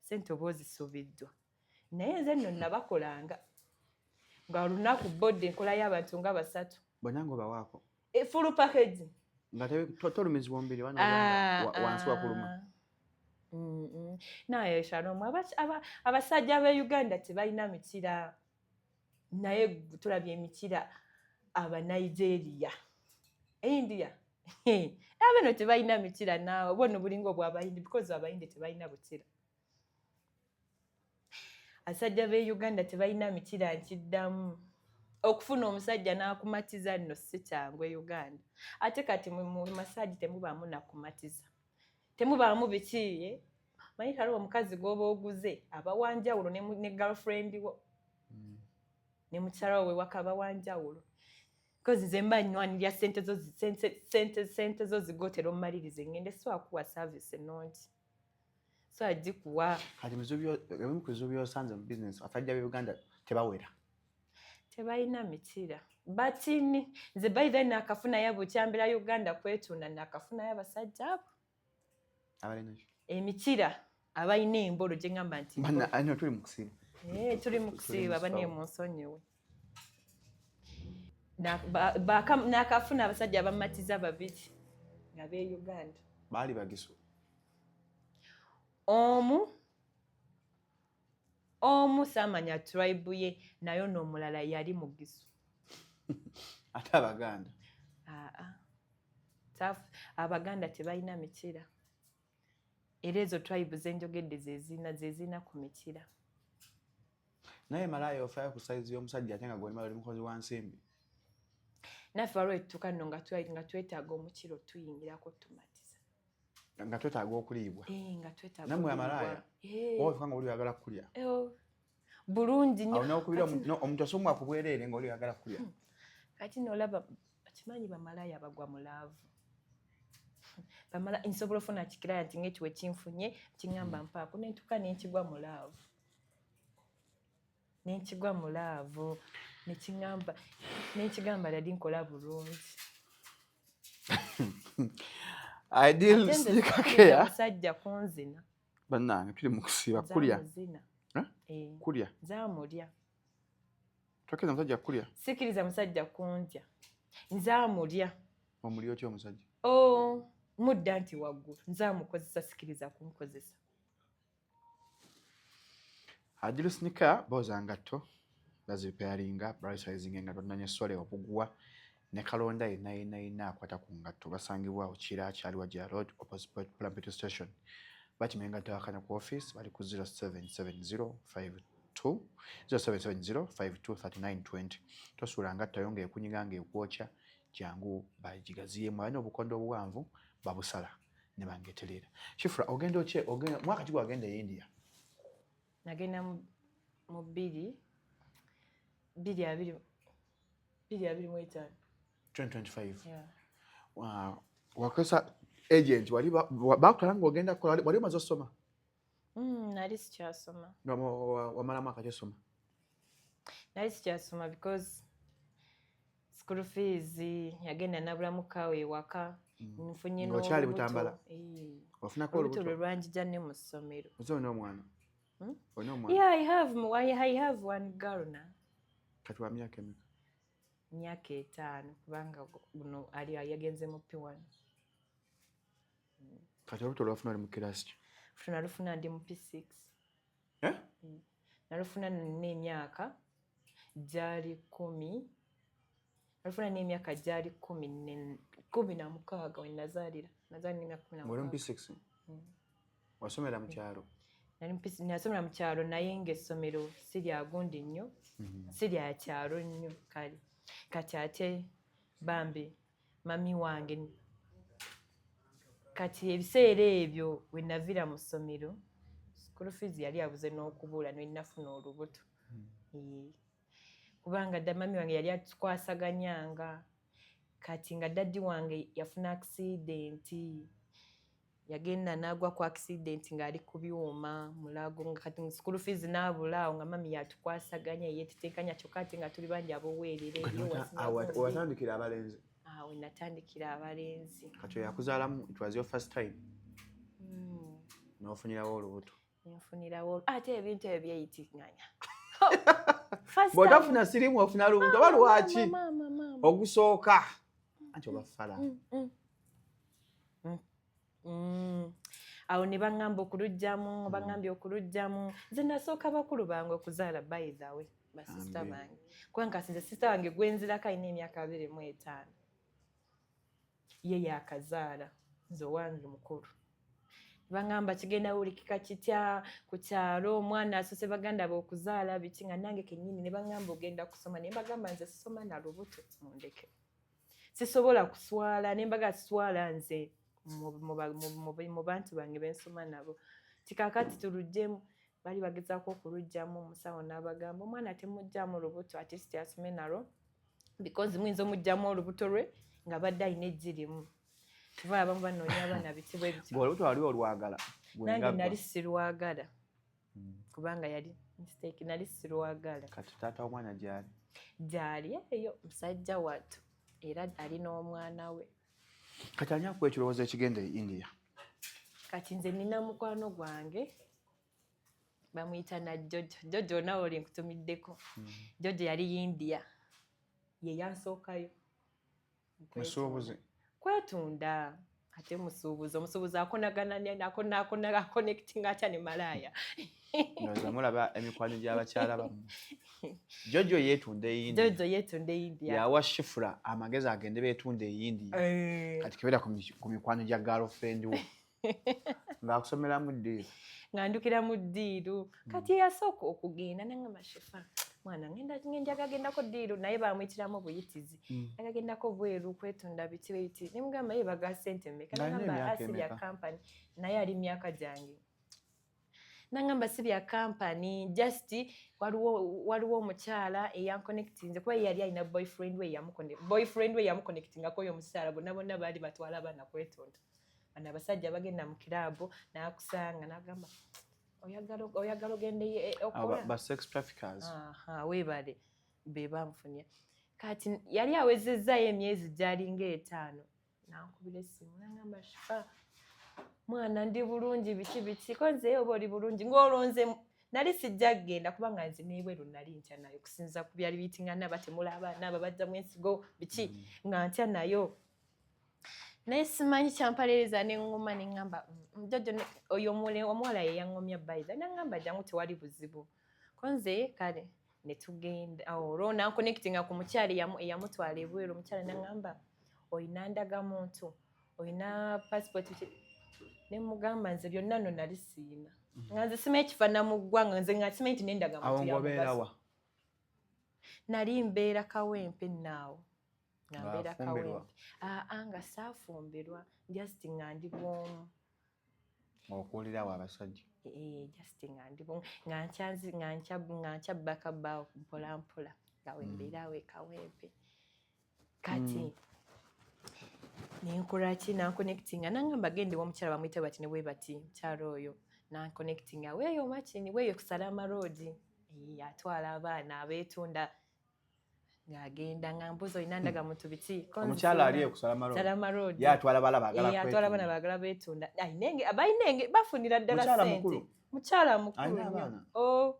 sente oba ozisubiddwa. Naye nze nno nabakolanga nga olunaku body nkolayo abantu nga basatu. Bonna ng'obawaako? E, full package. Nga tolumizibwa omubiri oba Ah, wansi wakuluma? ah. Naye Shalom, abasajja b'e Uganda tebalina mikira, naye tulabye emikira Abanigeria, India, abeno tebalina mikira. Naawe bono bulinga obwabayindi, because Abayindi tebalina bukira. Abasajja b'e Uganda tebalina mikira. Nkiddamu, okufuna omusajja n'akumatiza nno si kyangu e Uganda. Ate kati mu massage temubaamu nakumatiza, temubaamu biki, eh? Manyi kale omukazi gw'oba oguze aba wanjawulo ne girlfriend wo ne mukyala we waka aba wanjawulo, because nze mba nywanirya sente zo sente zo zigotera omumalirize ngende siwakuwa service ennungi, so agikuwa. Kati ebimu ku bizibu by'osanze mu bizinesi, abasajja b'e Uganda tebawera. Tebalina mikira batini. Nze by then nakafunayo bukyambira Uganda kwetunda, nakafunayo abasajja abo Abalina ki? Emikira, abalina embolo gye ŋŋamba nti Banna, ano tuli mu kusiiba. Eh, tuli mu Tuli kusiiba mu bane sawa. mu nsonyiwe. Nakafuna abasajja abamatiza babiri nga b'e Uganda. Baali Bagisu? Omu saamanya tribe ye, naye n'omulala yali Mugisu. Ate Abaganda? Aa, Abaganda tebalina mikira, era ezo tribe zenjogedde zezina ku mikira. Naye malaaya ofaayo ku sayizi y'omusajja, ate nga gweolimala oli mukozi wa nsimbi? Naffe waliwo etutuuka nno nga twetaaga omukiro, tuyingirako, tumatiza. Nga twetaaga okuliibwa? Eh, nga twetaaga Nammwe okuliibwa. amalaaya? Eh, Oba ofuka nga oli oyagala kulya? Eh, oh, bulungi nnyo. Awo nokubira. Kati- Omuntu asomwa ku bwereere nga oli oyagala kulya. Kati nolaba, kimanyi bamalaaya bagwa mu love. Bamala nsobola ofuna kikiraya nti ngaekiwe kinfunye, kiŋŋamba mpaako, nentuuka nenkigwa mu love, nenkigwa mu love, nekiŋŋamba, nenkigamba daddy nkola bulungi. Ideal Ate nze Sneaker sikkiriza Care. musajja kunzina. Bannange, tuli mu kusiiba kulya. Nzamuzina. Eh? Eh, Kulya. nzamulya. Tokkiriza musajja kulya? Sikkiriza musajja kundya, nzamulya. Omuli otya omusajja? Oh, mudda nti waggulu, nzamukozesa, sikkiriza kunkozesa. Ideal Sneaker booza ngatto, bazirepairinga, basizinga engatto nanye sole, obuguwa ne kalonda yenna yenna yenna akwata ku ngatto. Basangibwa Kira Kyaliwa Gya Road, opposite Petrol Station. Bakima engatto awakana ku office, bali ku 0770 52 0770 523920. Tosuula ngatto yo ng'ekunyiga, ng'ekwokya, jangu bagigaziyemu. Balina obukondo obuwanvu, babusala ne bangeterera. Shifra, ogenda otye? Ogenda mwaka ki gwagenda e India? Nagenda mu 2 2 20 2025. 2025? Yeah. Wow. Wakozesa agent? Wali bakutwala ng'ogenda kukola, wali omaze osoma? Nali sikyasoma. Nga wamalamu akakyosoma? Nali sikyasoma because school fees yagenda nabulamu kaawe ewaka, nfunye Ng'okyali n'olubuto. Butambala? Eh. Wafunako Olubuto olubuto? lwe lwanjija ne mu ssomero. Oze olina omwana? Hmm? Olina omwana? Yeah, I have one girl now. Kati wa myaka emeka? Myaka 5, kubanga guno ali yagenze mu P1. Kati olubuto lwafuna oli mu kirasi ki? Nalufuna ndi mu P6. Eh? Nalufuna nina emyaka gyali 10, nalufuna n'emyaka gyali 16 we nazaalira. Nazaalira n'emyaka kumi na Ng'oli mu mukaaga. P6? Wasomera mu kyalo? Nali mu P6, nasomera mu kyalo, naye ng'essomero si lya gundi nnyo, si lya kyalo nnyo. Kale kati ate bambi mami wange, kati ebiseera ebyo we naviira mu ssomero, school fees yali abuze n'okubula, ne nafuna olubuto. Ee. Kubanga dda mami wange yali atukwasaganyanga. Kati nga daddy wange yafuna accident, yagenda n'agwa ku accident ng'ali ku byuma Mulago, nga kati school fees n'abula. Awo nga mami yatukwasaganya, yeetetenkanya, kyokka ate nga tuli bangi aboweerera eyo. Watandikira abalenzi? Awo natandikira abalenzi. Kati oyo akuzaalamu, it was your first time? Mm. N'ofunirawo olubuto? Nfunirawo, ate ebintu ebyo byeyitinganya. Bw'otafuna sirimu ofuna lubuto, oba lwaki? Mama, mama. Ogusooka anti oba fala. Awo ne baŋŋamba okuluggyamu, baŋŋambye okuluggyamu. Nze nasooka bakulu bange okuzaala, by the way, basisita Ambi. bange, kubanga kasi nze sisita wange gwenzirako alina emyaka 25, ye yakazaala, nze owange mukulu. Baŋŋamba kigenda wulikika kitya ku kyalo, omwana asoose baganda be okuzaala, biki, nga nange kennyini. Ne baŋŋamba ogenda kusoma, naye mbagamba nze sisoma na lubuto, mundeke, sisobola kuswala. Ne mbaga siswala nze mu bantu bange bensoma nabo. Tikakati tuluggyemu, bali bagezaako okuluggyamu, omusawo n'abagamba omwana temugyamu lubuto, at least asome nalwo, because muyinza omuggyamu olubuto lwe nga badde alina eggirimu. Kiva abamu banoonya abaana biti bwe bityo. Ng'olubuto wali olwagala? Nange nali sirwagala, kubanga yali mistake, nali sirwagala. Kati taata w'omwana gyali? Gyali eyo, musajja wattu, era ali n'omwana we. Kati ani akuwa ekirowoozo ekigenda e India? Kati nze nina mukwano gwange bamuyita na Jojo. Jojo, nawe oli nkutumiddeko. Jojo yali India. Ye yansookayo. Musuubuzi? Kwetunda, ate musuubuzi. Omusuubuzi akonagana, aconnectinga atya ne malaaya? Ndowooza mulaba emikwano gy'abakyala bammwe. Jojo yeetunda e India. Jojo yeetunda e India. Yawa Shifura amagezi agende beetunda e India. Kati kebera ku mikwano gya girlfriend wo ng'akusomeramu ddiiru. Nga ndukira mu ddiiru. Kati eyasooka okugenda nangamba, "Shifa mwana, ngenda njaga gendako ddiiru," naye bamuyitiramu buyitizi. Agagendako bweru kwetunda biti bwebiti. Nemugamba, "Ye baga sente mmeka?" Ng'alina Nangamba, emyaka "Asi bya emeka?" kampani." Naye ali myaka gyange. Nangamba, "Si bya kampani, just waliwo omukyala eyanconnectinze," kuba ye yali alina boyfriend we, boyfriend we yamuconnectingako oyo omukyala. Bonna bonna baali batwala abaana kwetunda. Bano abasajja bagenda mu kiraabu n'akusanga n'agamba, "Oyagala ogende Abo okola?" ba sex traffickers. Aha, weebale, be bamufunye. Kati yali awezezzayo emyezi gyalinga 5, nankubira essimu nangamba, "Shifa mwana, ndi bulungi, biki biki." Ko nze oba oli bulungi ng'olonze nali sijja kugenda, kubanga nze n'ebweru nali ntya nayo, okusinziira ku byali biyitingana, batemula abaana aba bajjamu ensigo, biki, nga ntya nayo. Naye simanyi kyampaliriza neŋŋuma neŋŋamba, Jojo oyo omuwala ye yaŋŋumya bayiza, naŋŋamba, "Jangu, tewali buzibu." Ko nze kale ne tugenda. Olwo nanconnectinga ku mukyala eyamutwala ebweru. Omukyala naŋŋamba, "Oyina ndagamuntu? Oyina passport?" Ne mugamba, "Nze byonna nno nali siina, nga nze simanyi kifaana mu ggwanga, nze nga simanyi nti Awo n'endagamuntu ya mugaso." ng'obeerawa? Nali mbeera Kawempe nnaawo, nga mbeera Ng'afumbirwa? Kawempe. Aa, nga saafumbirwa, just nga ndi bwomu. Okuwulirawo abasajja? Eh, just nga ndi bwomu, nga nkya bakabbaawo mpola mpola, nga wembeeraawo e Kawempe. Kati nenkola ki? Nanconnectinga, nangamba, "Gende womukyala bamuyita bati ne bwe bati." Mukyala oyo nanconnectinga weeyo makini, weeyo ku Salama Road. Eh, atwala abaana abeetunda, ng'agenda nga mbuuza, "Olina ndagamuntu, biki?" Ko nze Omukyala ali sirina. eyo ku Salama Road? Salama Road. Ye atwala bala baagala Eh, atwala abaana kwetunda. baagala beetunda. Balina bafunira ddala Mukyala ssente. mukulu? Mukyala mukulu Alina nnyo. abaana? Oh,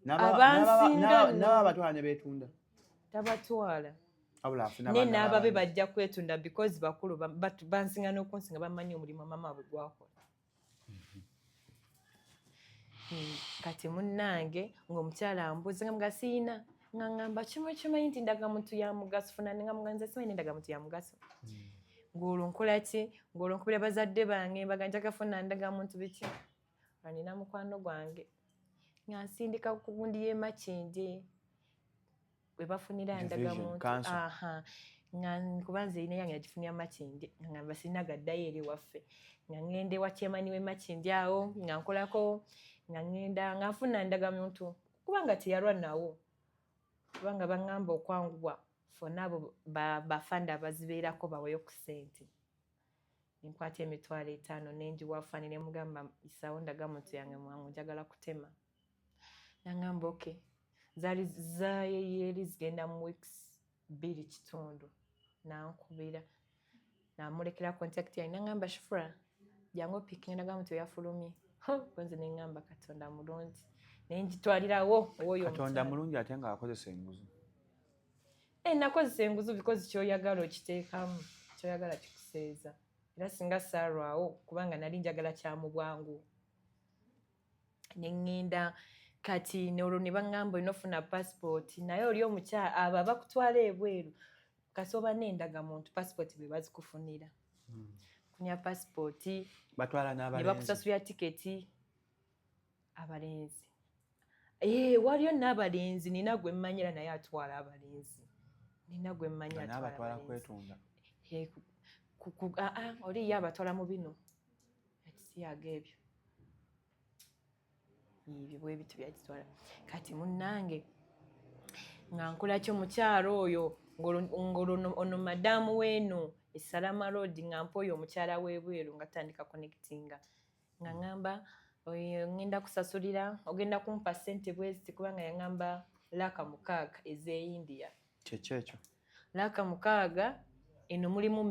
Abansinga nno. N'aba abatwala ne beetunda? Tabatwala. Wabula afuna Ne baana n'ababe b'abandi. Bajja kwetunda because bakulu, bansinga n'okunsinga, bamanyi omulimu mama bwe gwakola. Kati munnange ng'omukyala ambuuza, nga mga siina, nga ŋŋamba, "Kimu kimanyi nti ndagamuntu ya mugaso, funa." Nga mga, "Nze simanyi ndagamuntu ya mugaso." Ng'olwo nkola ki? Ng'olwo nkubira bazadde bange, mbaga, "Njaga funa ndagamuntu, biki." Olwo nina mukwano gwange nga nsindika ku gundi y'e Makindye we bafunira Division, ndagamuntu. council. Aha, nga kuba nze erina yange nagifunira Makindye, nga ngamba sirina gaddayo eri waffe, nga ŋŋenda ewa chairman w'e Makindye awo, nga nkolako, nga ŋŋenda nga nfuna ndagamuntu, kubanga teyalwa nawo, kubanga baŋŋamba okwanguwa fonna abo bafanda abazibeerako baweyo ku ssente. Nenkwata 50,000 nengiwa fani, nemugamba, "Isawo ndagamuntu yange mwangu, njagala kutema." Naŋŋamba, "Okay." Zaali zayeri zigenda mu weeks 2.5, nankubira, namulekera contact yange, naŋŋamba, "Shifura, jangu opickinga ndagamuntu, eyafulumye." Kwenze neŋŋamba, "Katonda mulungi," nengitwalirawo owoyo Katonda omukyala. mulungi, ate nga akozesa enguzi. Eh, nakozesa enguzi because kyoyagala okiteekamu, kyoyagala kikuseeza. Era singa saalwawo, kubanga nali njagala kya mu bwangu, neŋŋenda. Kati olwo ne baŋŋamba, "Olina ofuna passport." Naye oli omukyala abo abakutwala ebweru, kasooba n'endagamuntu, passport bwe bazikufunira. Kunya passport Batwala ne n'abalenzi? bakusasulira tiketi. Abalenzi? Eh, waliyo n'abalenzi. Nina gwe mmanyira naye atwala abalenzi, nina gwe mmanyi Nga atwala n'abatwala abalenzi. kwetunda? Eh, ah, ah, oli ye abatwala mu bino ekisiyaga ebyo, ebyo bwe bityo byagitwala. Kati munnange nga nkola ki? Omukyalo oyo ng'olwo ono madaamu weeno e Salama Road nga mpa oyo omukyala w'ebweru, nga tutandika connectinga, nga ŋŋamba, "Oyo ŋŋenda kusasulira, ogenda kumpa ssente bweziti," kubanga yaŋŋamba 600,000 ez'e India. Kyeki ekyo? 600,000 eno mulimu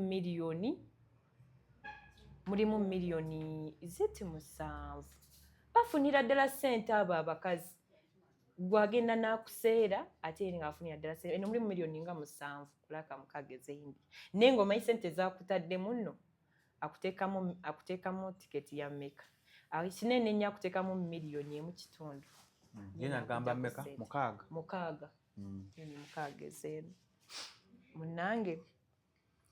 miliyoni ziti 7. Bafunira ddala ssente abo abakazi. Gwagenda n'akuseera ate eri ng'afunira ddala sente eno mulimu miliyoni nga 7 kulaka 6 ez'India, naye ng'omanyi sente zaakutaddemu nno akuteekamu tiketi ya mmeka, kinene nnyo, akuteekamu 1.5 miliyoni. Ye nagamba mmeka? 6? 6. Miliyoni 6 ezeeno munnange.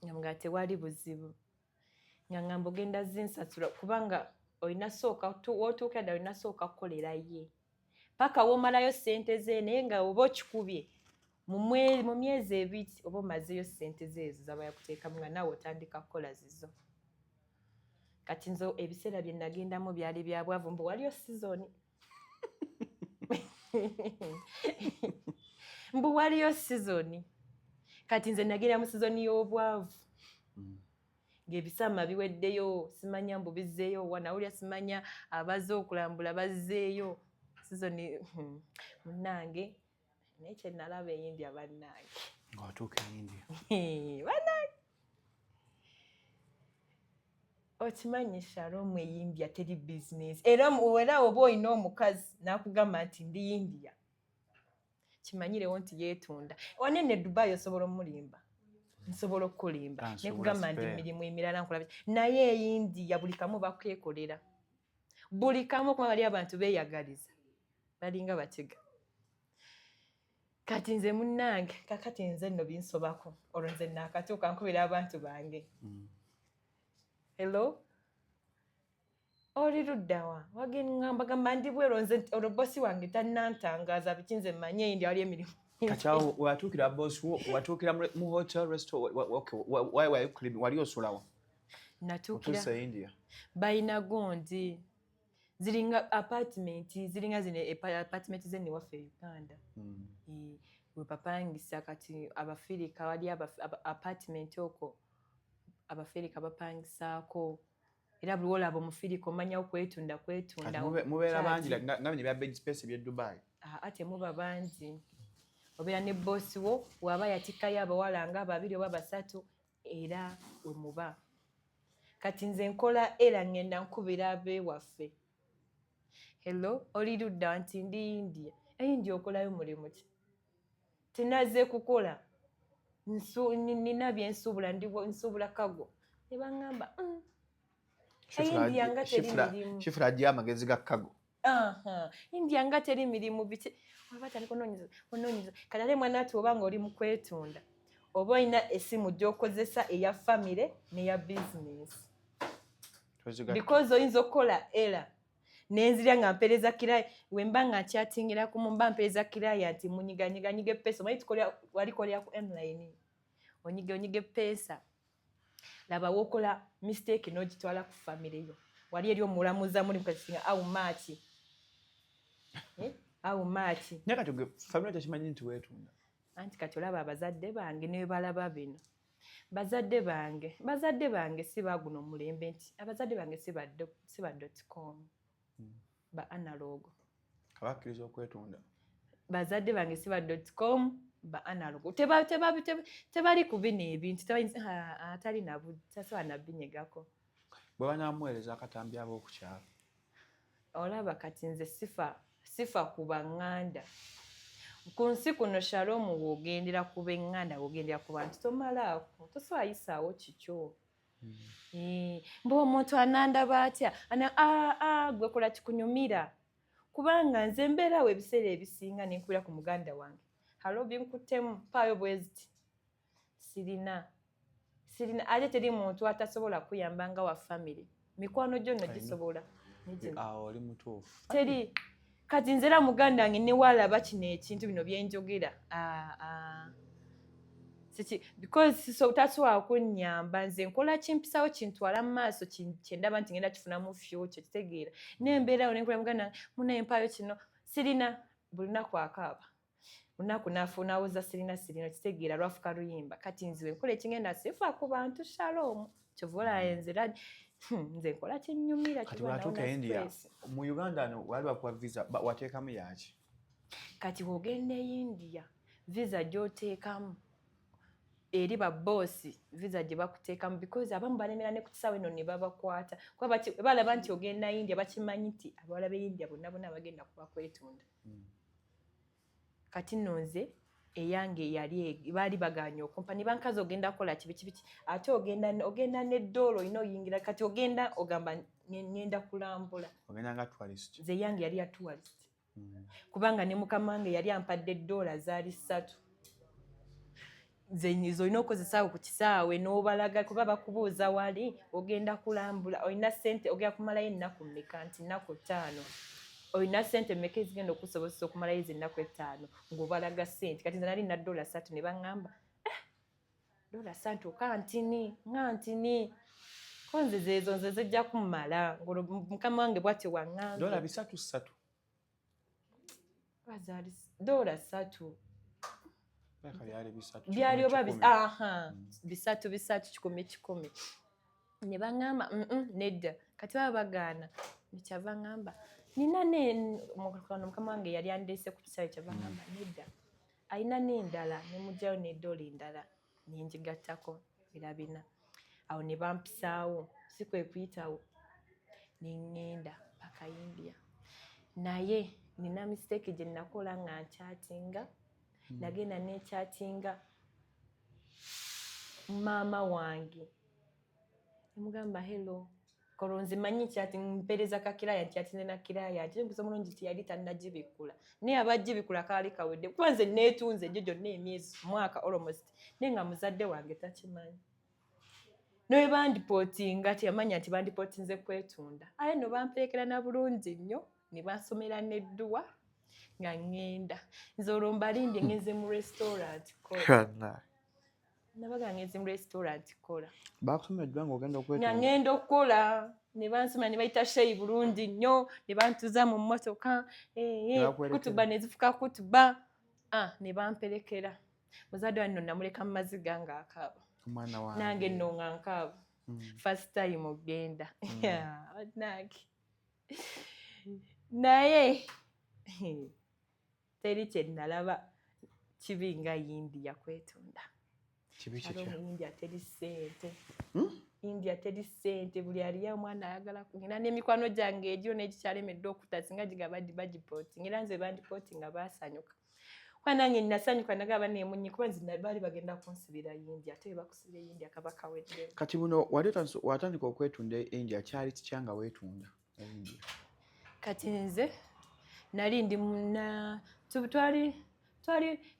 Nga tewali buzibu, nga ngamba ogenda zinsasula kubanga olina sooka w'otuukira ddala olina sooka kukolera ye paka w'omalayo ssente ze, naye nga oba okikubye mu myezi 2 oba omazeeyo ssente ze ezo zaba yakuteekamu, nga naawe otandika kukola zizo. Kati nze ebiseera bye nagendamu byali bya bwavu, mbu waliyo season, mbu waliyo season. Kati nze nagenda mu season y'obwavu, ng'ebisama biweddeyo, simanya mbu bizzeeyo wanawulira, simanya abazze okulambula bazzeeyo season. Munnange, naye kye nalaba e India, bannange. Ng'otuuka e India? Bannange, okimanyi Shalom, e India teri bizinesi. Era oba olina omukazi n'akugamba nti ndi India, kimanyirewo nti yeetunda. Wanene Dubai osobola omulimba, nsobola okukulimba nekugamba nti mirimu emirala nkola, naye e India buli kamu bakwekolera, buli kamu, kuba bali abantu beeyagaliza, balinga bakiga. Kati nze munnange, kakati nze nno binsobako olwo, nze naakatuuka nkubira abantu bange. Hello, oli luddawa? Wagengamba gamba ndi bweru. Nze olwo bosi wange tannantangaaza biki, nze manye India wali emirimu. Kati awo watuukira bosi wo, watuukira mu hotel, restaurant, wali osulawa? Natuukira India. Balina gundi ziringa apartment, ziringa zino apartment zeniwaffe e Uganda. Wepapangisa kati Abafirika wali apartment okwo Abafirika bapangisaako, era buli wolaba Omufirika omanya okwetunda kwetunda. Mubeera bangi nga bino ebya bed space eby'e Dubai? Aa, temuba bangi. Obeera ne boosi wo, waba yatikkayo abawala nga babiri oba basatu, era wemuba. Kati nze nkola era ngenda nkubira abeewaffe, hello, oli ludda? Nti ndi India. India okolayo mulimu ki? Tinaze kukola, nina byensuubula, ndi nsuubula cargo. Ne baŋŋamba, India nga teri mirimu." Shifula ajja amagezi ga cargo. Aha, India nga teri mirimu, biki, oba batandika onoonyeza onoonyeza. Kati ate mwana ati oba nga oli mu kwetunda, oba olina essimu gy'okozesa eya famire n'eya bizinesi, because oyinza okukola era nenzirya nga mpeereza kiraya, wemba nga nkyatingira ku mba mpeereza kiraya nti munyiganyiganyiga epeesa. Omanyi walikolera ku online, onyiga onyiga epeesa, laba wokola mistake n'ogitwala ku famire yo, wali eri omulamuza muli mukasinga au maaki, au maaki. Naye kati gwe famire tekimanyi nti weetunda? Anti kati olaba abazadde bange ne balaba bino, bazadde bange si baguno omulembe, nti abazadde bange si ba dotcom, ba analog. Abakkiriza okwetunda? Bazadde bange si ba dotcom, ba analog. Tebali ku bino ebintu, atali tasobola nabinyegako. Bwe banaamuweereza akatambi ab'okukyalo? Olaba kati nze sifa ku baŋŋanda ku nsi kuno. Shalom, w'ogendera ku b'eŋŋanda, w'ogendera ku bantu, tomalaako, tosobola yisaawo kikyo. Mbu omuntu anandaba atya? Gwe kola kikunyumira, kubanga nze mbeeraawo ebiseera ebisinga nenkubira ku muganda wange, hello, binkuttemu, mpaayo bweziti, sirina, sirina. Ate teri muntu atasobola kuyamba nga wa famire, mikwano gyo nno gisobola. Awo oli mutuufu. Teri. Kati nze era muganda wange newalaba kino ekintu bino byenjogera, siki because so tasobola kunnyamba. Nze nkola kimpisawo, kintwala mu maaso, kyendaba nti ngenda kifunamu future, kitegeera nembeerawo nenkola muganda wange, munaye mpaayo kino, sirina. Buli lunaku akaaba, lunaku nawoza sirina, sirina, kitegeera lwafuka luyimba. Kati nziwe nkola ekingenda, sifa ku bantu. Shalom, kyova olaba nzira nze nkola kinyumira. Kati bwatuuka e India, mu Uganda no wali bakuwa visa, wateekamu yaki? Kati bw'ogenda e India, visa gy'oteekamu eri baboosi, visa gye bakuteekamu, because abamu balemera ne ku kisaawe eno ne babakwata, kuba balaba nti ogenda India, bakimanyi nti abawala b'e India bonna bonna bagenda kuba kwetunda. Kati nno nze eyange yali baali baganye okumpa ne bankazi, ogenda kukola kibi kibi ate ogenda ogenda n'eddoola olina oyingira, kati ogenda ogamba ngenda kulambula. Ogenda nga tourist. Nze eyange yali ya tourist kubanga ne mukama wange yali ampadde eddoola zaali 3, nze olina okozesaawo ku kisaawe n'obalaga kuba bakubuuza wali ogenda kulambula, olina ssente, ogenda kumalayo ennaku mmeka? Nti nnaku 5. Olina ssente mmeka ezigenda okusobozesa okumalayo ezo ennaku 5? Ng'obalaga ssente. Kati nze nali nina dola 3 ne baŋŋamba, eh, dola 3 okantini nga ntini ko nze zeezo nze zijja kummala, ng'olwo mukama wange bw'atyo waŋŋambye. Dola 3 3? Dola 3. Byali 3. Byali oba aha, 3 3, 100 100. Ne baŋŋamba nedda. Kati baba bagaana, nekyava ŋŋamba nina ne mukama wange yali andeese ku kisaawe, kyava ŋŋamba nedda, alina n'endala, ne mugyayo n'eddoola endala nengigattako era 4. Awo ne bampisaawo, si kwe kuyitawo ne ŋŋenda paka India. Naye nina mistake gye nakola nga nkyatinga, nagenda nekyatinga maama wange, nemugamba hello, kolwo nze manyi kyati mpeereza ka kiraya, nkyatinze na kiraya nti embuza omulungi tiyali tannagibikkula, naye abagibikula kaali kawedde, kuba nze neetunze egyo gyonna emyezi mwaka almost, naye nga muzadde wange takimanyi. Nowe bandipootinga teyamanya nti bandipootinze kwetunda, aye no bamperekera na bulungi nnyo ne bansomera n'edduwa nga ŋŋenda. Nze olwo mbalimbye ŋŋenze mu restaurant kola, nabaga ngenze mu restaurant kola. Bakusomera eddwa ng'ogenda nga okwetunda? Ŋŋenda okukola, ne bansoma ne bayita sheyi bulungi nnyo ne bantuza mu mmotoka. Ne bakuwerekera. Kutuba ne zifuka kutuba, ah, ne bamperekera. Muzadde wange nno namuleka mu maziga ng'akaaba. Omwana wange. Nange nno nga nkaaba. First time ogenda nange, naye teri kye nalaba kibi nga India kwetunda. Kibi Ate kikya? mu India teri ssente. India teri ssente, buli aliyo omwana ayagala ngina n'emikwano gyange egyo n'egikyalemedde okutta singa gigaba bagipootinga, era nze bandipootinga baasanyuka, kuba nange nasanyuka nagaba nemunyi, kuba nze baali bagenda kunsibira India, ate bwe bakusibira India kaba kaweddemu. Kati buno wali watandika okwetunda e India, kyali kitya nga weetunda e India? Kati nze nali ndi muna twali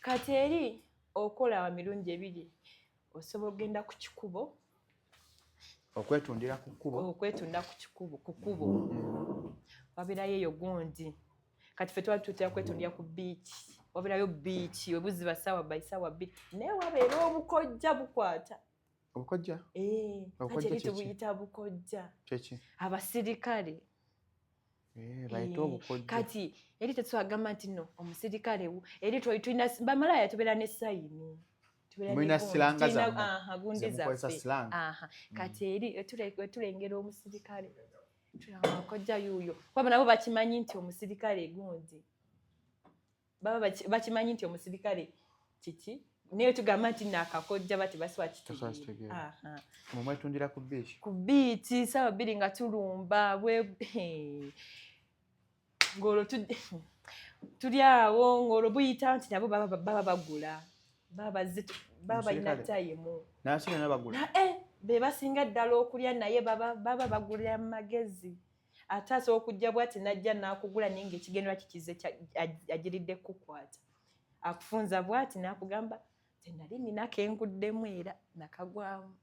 kati eri okola wa mirundi ebiri, osobola okugenda ku kikubo. Okwetundira ku kkubo? Okwetunda ku kikubo, ku kkubo wabeerayo eyo gundi. Kati ffe twali tutera kwetundira ku beach, wabeerayo beach webuziba saawa by saawa 2, naye wabeera obukojja bukwata. Obukojja? Eh, Obukojja kati eri kye ki? tubuyita bukojja. Kyeki? Abasirikale. Eh, bayite Eh, obukojja. Kati eri tetwagamba nti no omusirikale eri twali tulina bamalaya, tubeera ne sign. Tubeera ne Mulina gundi, slang zammwe, aha, gundi ze mukozesa. zaffe. Slang. Aha. Kati eri wetulengera omusirikale tulaba kojja yuuyo, kuba nabo bakimanyi nti omusirikale gundi, baba bakimanyi nti omusirikale kiki, naye tugamba nti naakakojja bati basobola Tasobola kitegeera. kitegeera. Aha. Mumwetundira ku beach? Ku beach saawa 2 nga tulumba bwe ng'olwo tuli awo, ng'olwo buyita nti nabo baba bagula, baba bazze baba balina Omusirikale? time. N'abasirikale nabo bagula? Eh, be basinga ddala okulya, naye baba bagulira mu magezi, ate asobola okujja bwati najja n'akugula, naye ng'ekigendera kikize agiridde kukwata, akufunza bwati n'akugamba nze nali nina kenguddemu era nakagwamu.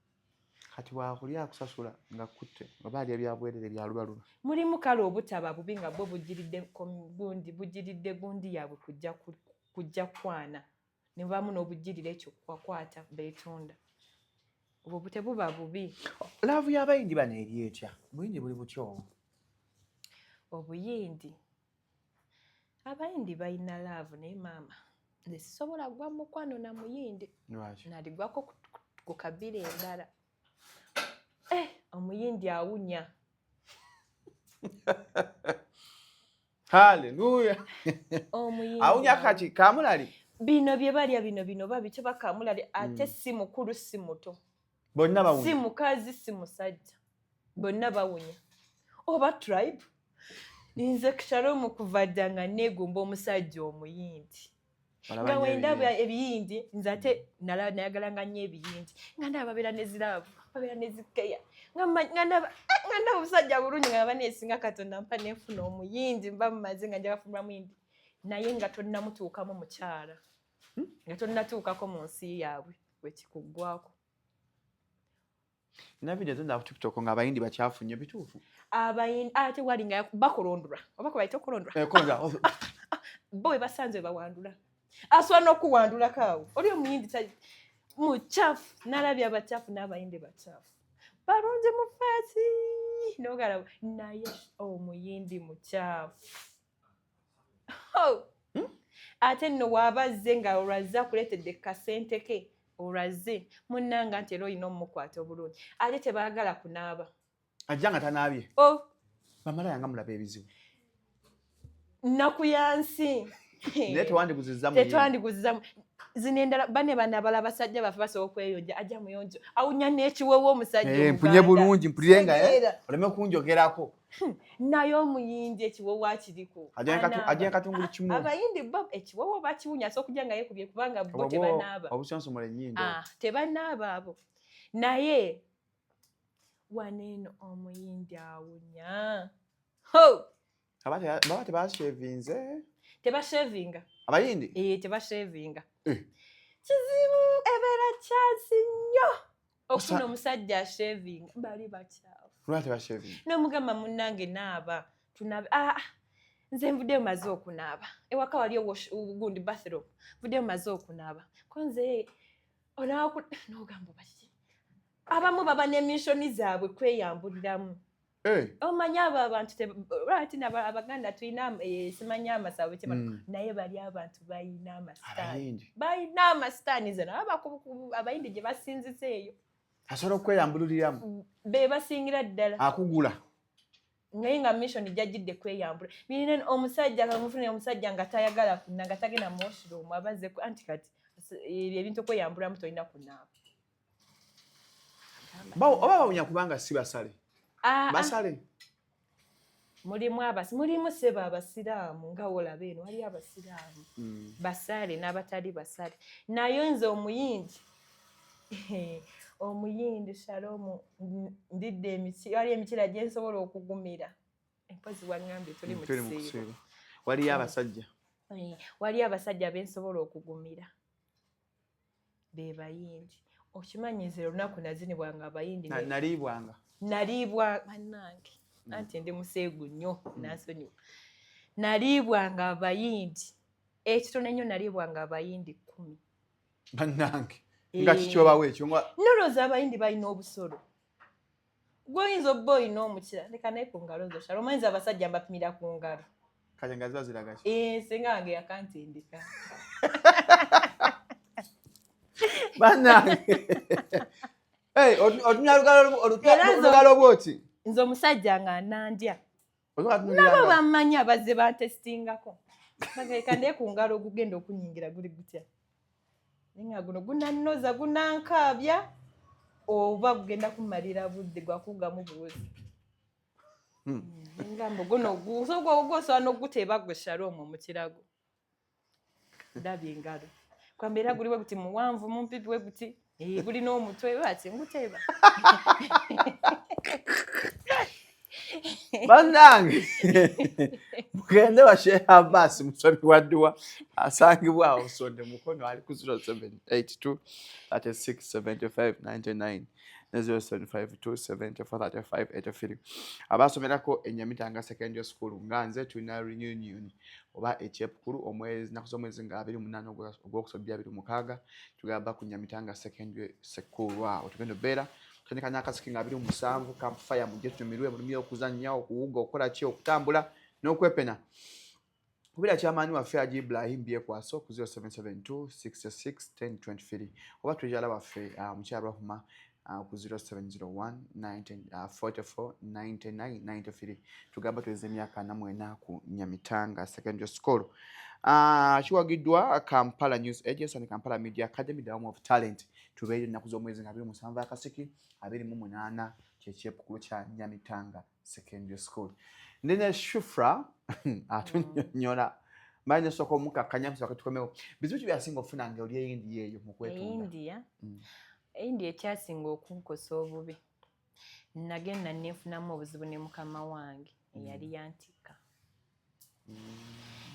Kati bwakulya akusasula nga kutte oba alya byabwerere byalubaluba? Mulimu kale obutaba bubi nga bwo bugiridde gundi, bugiridde gundi yaabwe kujja kwana, ne bubamu n'obugirira ekyo kwakwata beetunda, obwo tebuba bubi. Love y'abayindi bano eri etya? Buyindi buli butya obwo? Obuyindi, abayindi balina love, naye maama nze sisobola gwa mukwano na muyindi. Lwaki? Naligwako ku kabira endala. Eh, omuyindi awunya. Haleluya! Omuyindi awunya. awunya. Kati kamulali? Bino bye balya bino babikyo bakamulali, ate si mukulu si muto. Bonna Si bawunya? mukazi si musajja, bonna bawunya, oba tribe. Nze Shalom kuva dda nga neegomba omusajja omuyindi. Nga wendaba ebiyindi, nze ate nayagalanga nnyo ebiyindi, nga ndaba babeera ne ziraavu, babeera ne zikeya, nga ndaba eh, obusajja bulungi, nga baba nesinga Katonda mpa nenfuna omuyindi, mba mumaze nga njaga fumbula muyindi, naye nga tonnamutuukamu mukyala, Nga tonnatuukako mu nsi yaabwe wekikuggwako. Nina video zenda ku TikTok nga abayindi bakyafu nnyo, bituufu? Abayindi ate wali nga bakulondula oba kubayita okulondula. Eh, kulondula. Bo we basanze bawandula, asobola n'okuwandulako awo oli omuyindi mukyafu, nalabye abakyafu n'abayindi bakyafu balungi mu faasi nogalaba, naye omuyindi mukyafu. Oh! Ate nno waaba azze nga olwazze akuleetedde kasente ke, olwazze munnanga nti era olina omukwata obulungi, ate tebaagala kunaaba. Ajja nga tanaabye. Oh. Bamalaya nga mulaba ebizibu. Nnaku ya nsi. Naye tewandiguziza. Tetwandiguziza zino endala bane bano abala basajja baffe basobola okweyonja, ajja muyonjo awunya n'ekiwewo omusajja. Eh, mpunye bulungi mpulire nga eh, oleme kunjogerako. Naye omuyindi ekiwowo akiriko. Ajja katungulu kimu. Abayindi bo ekiwowo bakiwunya, asobola okujja nga yekubye kubanga bo tebanaaba. Obusonsomole ennyindo. Ah, tebanaaba abo, naye wano eno omuyindi awunya. Baba tebashevinze. Tebashevinga. Abayindi. Eh, tebashevinga. Eh. Kizibu, ebeera kyansi nnyo okufuna omusajja ashevinga, bali bakyafu. Lwaki tebashevinga? Nomugamba munnange naaba, tunabe. Ah, ah, nze nvuddeyo maze okunaaba, ewaka waliyo gundi bathroom, nvuddeyo maze okunaaba, ko nze onaaba nogamba oba kiki. Abamu baba ne missioni zaabwe kweyambuliramu. Eh. Omanyi abo abantu lwaki abaganda tulina eh, simanyi amasabo naye bali abantu balina amasitaani, balina amasitaani ze nabo abayindi gye basinziza eyo. Asobola okweyambululiramu. Be basingira ddala. Akugula. Naye nga mission jajjidde kweyambula birina omusajja kamufune omusajja nga tayagala kuna, nga tagenda mu washroom, abaze anti kati ebyo ebintu okweyambulamu tolina kunaaba. Oba bawunya kubanga si basale. Ah, ah. Basale. Mulimu abasi, mulimu seba abasiraamu nga wolaba eno wali abasiraamu basale n'abatali basale, naye nze omuyindi Shalomu ndidde emiki, wali emikira gye nsobola okugumira empozi waŋŋambye tuli mu Tuli mu kisiibo. kusiiba. Waliyo abasajja. Eh, wali abasajja bensobola okugumira be bayindi. Okimanyi nze olunaku nazinibwanga abayindi. Naliibwanga. Naliibwa bannange, anti ndi museegu nnyo, nansonyiwa. Naliibwanga abayindi ekitono ennyo, naliibwanga abayindi 10. Bannange, nga Eh. kikyobawo ekyo nga Nolowooza abayindi balina obusolo, gwoyinza obba olina omukira leka naye ku ngalo zo shalo omanyiza abasajja mbapimira ku ngalo. Kale nga ziba ziraga ki? Eh, senga wange yakantindika. Bannange. Hey, otumya Era olugalo bwoti. Nze omusajja nga nandya Osobola kutunulira nabo bammanyi abazze bantesitingako bagereka naye ku ngalo ogugenda okunyingira guli gutya, naye nga guno gunannoza gunankaabya oba gugenda kumalira budde gwakugamu buwuzi. Ngamba guno gwosobola n'oguteeba gwe Shalom mu kirago, ndabye engalo kwamba era guli we guti muwanvu mumpipi we guti, eh, gulina omutwe bati nguteeba. Bannange, mugende wa Sheikh Abbas musomi wa dduwa asangibwa awo Sonde Mukono, ali ku 0782 36 75 99 ne 0752 74 35 83. Abasomerako Enyamitanga Secondary School nga nze, tulina reunion oba ekyepukulu omwezi naku z'omwezi nga 28 ogwokusatu 26, tugamba ku Nyamitanga Secondary School awo tugenda obeera tutandika n'akasiki nga 27. Campfire, mujje tunyumirwe mulimu okuzannya, okuwuga, okukola ki, okutambula n'okwepena. Kubira kyamaanyi waffe Haji Ibrahim Byekwaso ku 0772 66 10 23 oba treasurer waffe mukyala Rahuma ku 0701 90 44 99 93. Tugamba tuweza emyaka 44 ku Nyamitanga Secondary School. Kiwagiddwa Kampala News Agency and Kampala Media Academy, the home of talent. Tubeere ennaku z'omwezi nga 27 akasiki, 28 kyekyepukulu kya Nyamitanga Secondary School. Ndine Shufra atunyonyola. Mbaye nsooka omukakkanya, musooka tukomewo. Bizibu ki byasinga okufuna nga oli eyindiya eyo mu kwetunda? Eindia, India ekyasinga okunkosa obubi, nagenda nenfunamu obuzibu ne mukama wange eyali yantikka.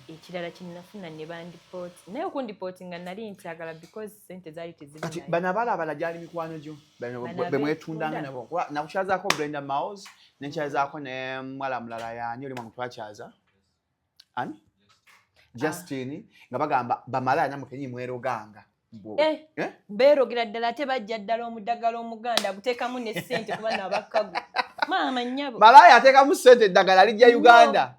Ekirala kyenafuna ne bandipooti, naye okundipooti nga nali nkyagala because sente zaali Kati tezirinayo. Bano abalabala gyali mikwano gyo bano Bano be mwetundanga abeetunda. nabo? Kuba nakukyazaako Brenda Miles, nenkyazaako ne muwala mulala, yaani oli mwangu twakyaza ani, Justin, nga bagamba bamalaya namwe kenyi mweroganga. Eh, Eh? beerogera ddala, ate bajja ddala omuddagala omuganda aguteekamu ne ssente kuba nabakago maama nnyabo. Malaya ateekamu ssente, eddagala lijja No. Uganda.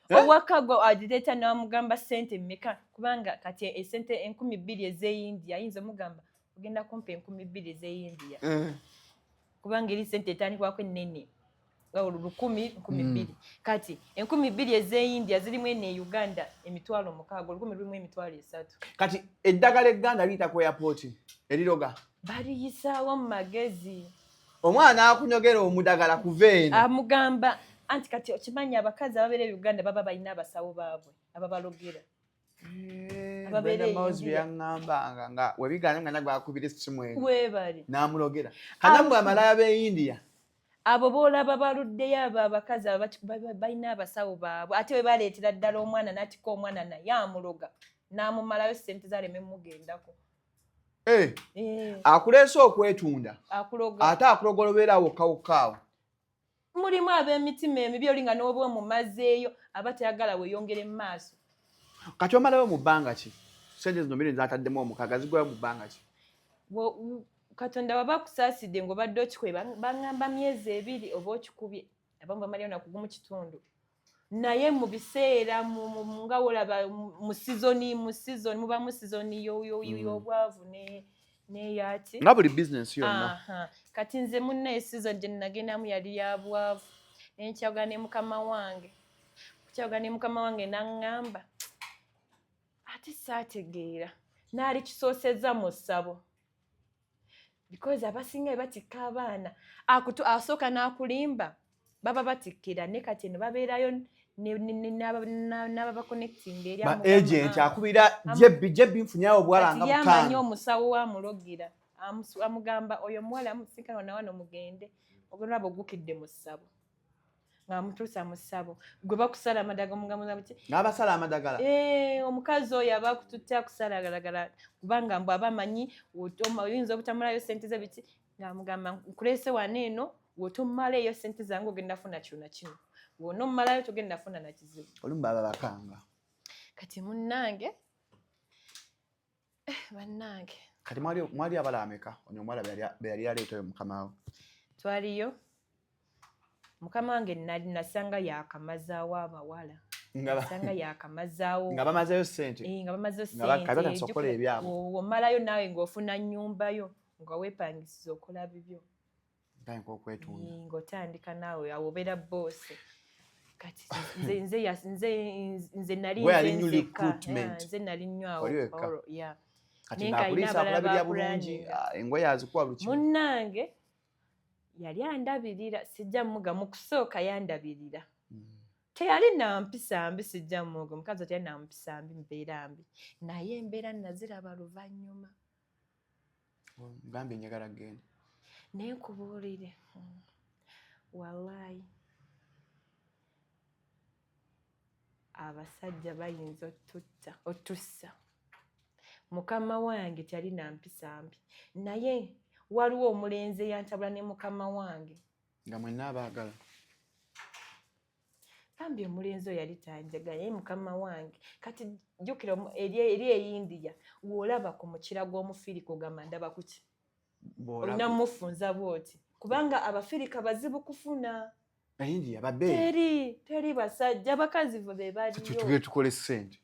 Eh? Owakago agireeta n'amugamba ssente mmeka, kubanga kati esente 2000 ez'eyindiya ayinza omugamba ogenda kumpa 2000 ez'eyindiya, kubanga eri sente etandikibwako ennene nga olwo 1,000, 2,000. Kati 2000 ez'eyindiya zirimu eno e Uganda 60,000, 1,000 lulimu 30,000. Kati eddagala egganda liyita ku airport eriroga? Baliyisaawo mu magezi. Omwana akunyogera omudagala kuva eno? Amugamba anti kati okimanyi abakazi ababeera e Uganda baba balina abasawo baabwe ababalogera Eh, ababeera Brenda Miles e bye India. yaŋŋambanga nga webigaana nga nagwakubira essimu eno Weebale. n'amulogera kanammwe amalaya b'e India. Abo boolaba baluddeyo, abo abakazi abo balina abasawo baabwe, ate we baleetera ddala omwana n'atikka omwana naye amuloga n'amumalayo sente zaleme mugendako. Eh, Eh, akuleese okwetunda, akuloga. Ate akulogola obeera wokka wokka awo. Mulimu ab'emitima emibi, oli nga n'oba omumazeeyo aba tayagala weeyongere mu maaso. Kati omalayo mu bbanga ki sente zino milioni zataddemu omukaaga zigwayo mu bbanga ki? Katonda waba akusaasidde ng'obadde okikubye, baŋŋamba myezi 2 oba okikubye, abamu bamalayo nakugumu kitundu, naye mu biseera nga wolaba mu season mubamu season y'obwavu n'eyaki. Nga buli bizinesi yonna. Aha. Kati nze munnaye season gye nagendamu yali ya bwavu, nenkyagala ne mukama wange, kukyagala ne mukama wange naŋŋamba ate saategeera naali kisoosezza mu ssabo, because abasinga bwe batikka abaana asooka n'akulimba baba batikkira, ne kati eno babeerayo n'ababaconnecting eri Ba amugamba, agent "Ah, akubira jebbi jebbi nfunyawo obuwala nga Kati ye amanyi butaano. Omusawo we amulogira, amugamba oyo omuwala amusinkana wano mugende ogenda olaba ogukidde mu ssabo, ng'amutuusa mu ssabo gwe bakusala amadaga omugambo buki. N'abasala amadagala. Eh, omukazi oyo aba akututte akusalagala kubanga mbu aba amanyi oyinza obutamalayo sente ze biki, ng'amugamba nkuleese wano eno, wotomalaeyo sente zange ogenda funa kino na kino, wona omumalayo togenda funa na kizibu. Olumu baba bakanga. Kati munnange, eh, bannange. Kati mwali abala ameka ono omuwala be yali aleetayo mukama we? Twaliyo mukama wange nali nasanga yakamazaawo abawala. Nasanga yakamazaawo. Nga bamazeyo sente. Eh, nga bamaze. Nga batandise okukola ebyabwe. Omalayo naawe ng'ofuna nnyumbayo nga weepangisiza okola bibyo. Ntandika okwetunda. Eh, ng'otandika naawe awo obeera boss. Kati nze nali Gwe yali nze new nzekka. Recruitment. Yeah, nze nali nnyo awo Oli wekka. Paulo, yeah. Kati Naye ng'alina ng'akuliisa, abalala akulabirira bulungi, bakulaaninga. ah, engoye azikuwa buli kimu. Munnange yali andabirira, sijja muga, mu kusooka yandabirira. Teyali nampisa mbi, sijja muga, omukazi teyali nampisa mbi, mbeera mbi, naye embeera naziraba luvannyuma. Gambye njagala genda. Naye nkubuulire, wallayi abasajja bayinza otutta otussa. Mukama wange teyali nampisa mbi, naye waliwo omulenzi eyantabula ne mukama wange. Nga mwenna abaagala. Bambi omulenzi oyo yali tanjagala, naye mukama wange kati jjukira eri eyindiya w'olaba ku mukira gw'omufirika ogamba ndaba kuki, olina mufunza bwoti kubanga abafirika bazibu kufuna. India babeeyi. Teri basajja, abakazi be baliyo. Tugere tukole sente.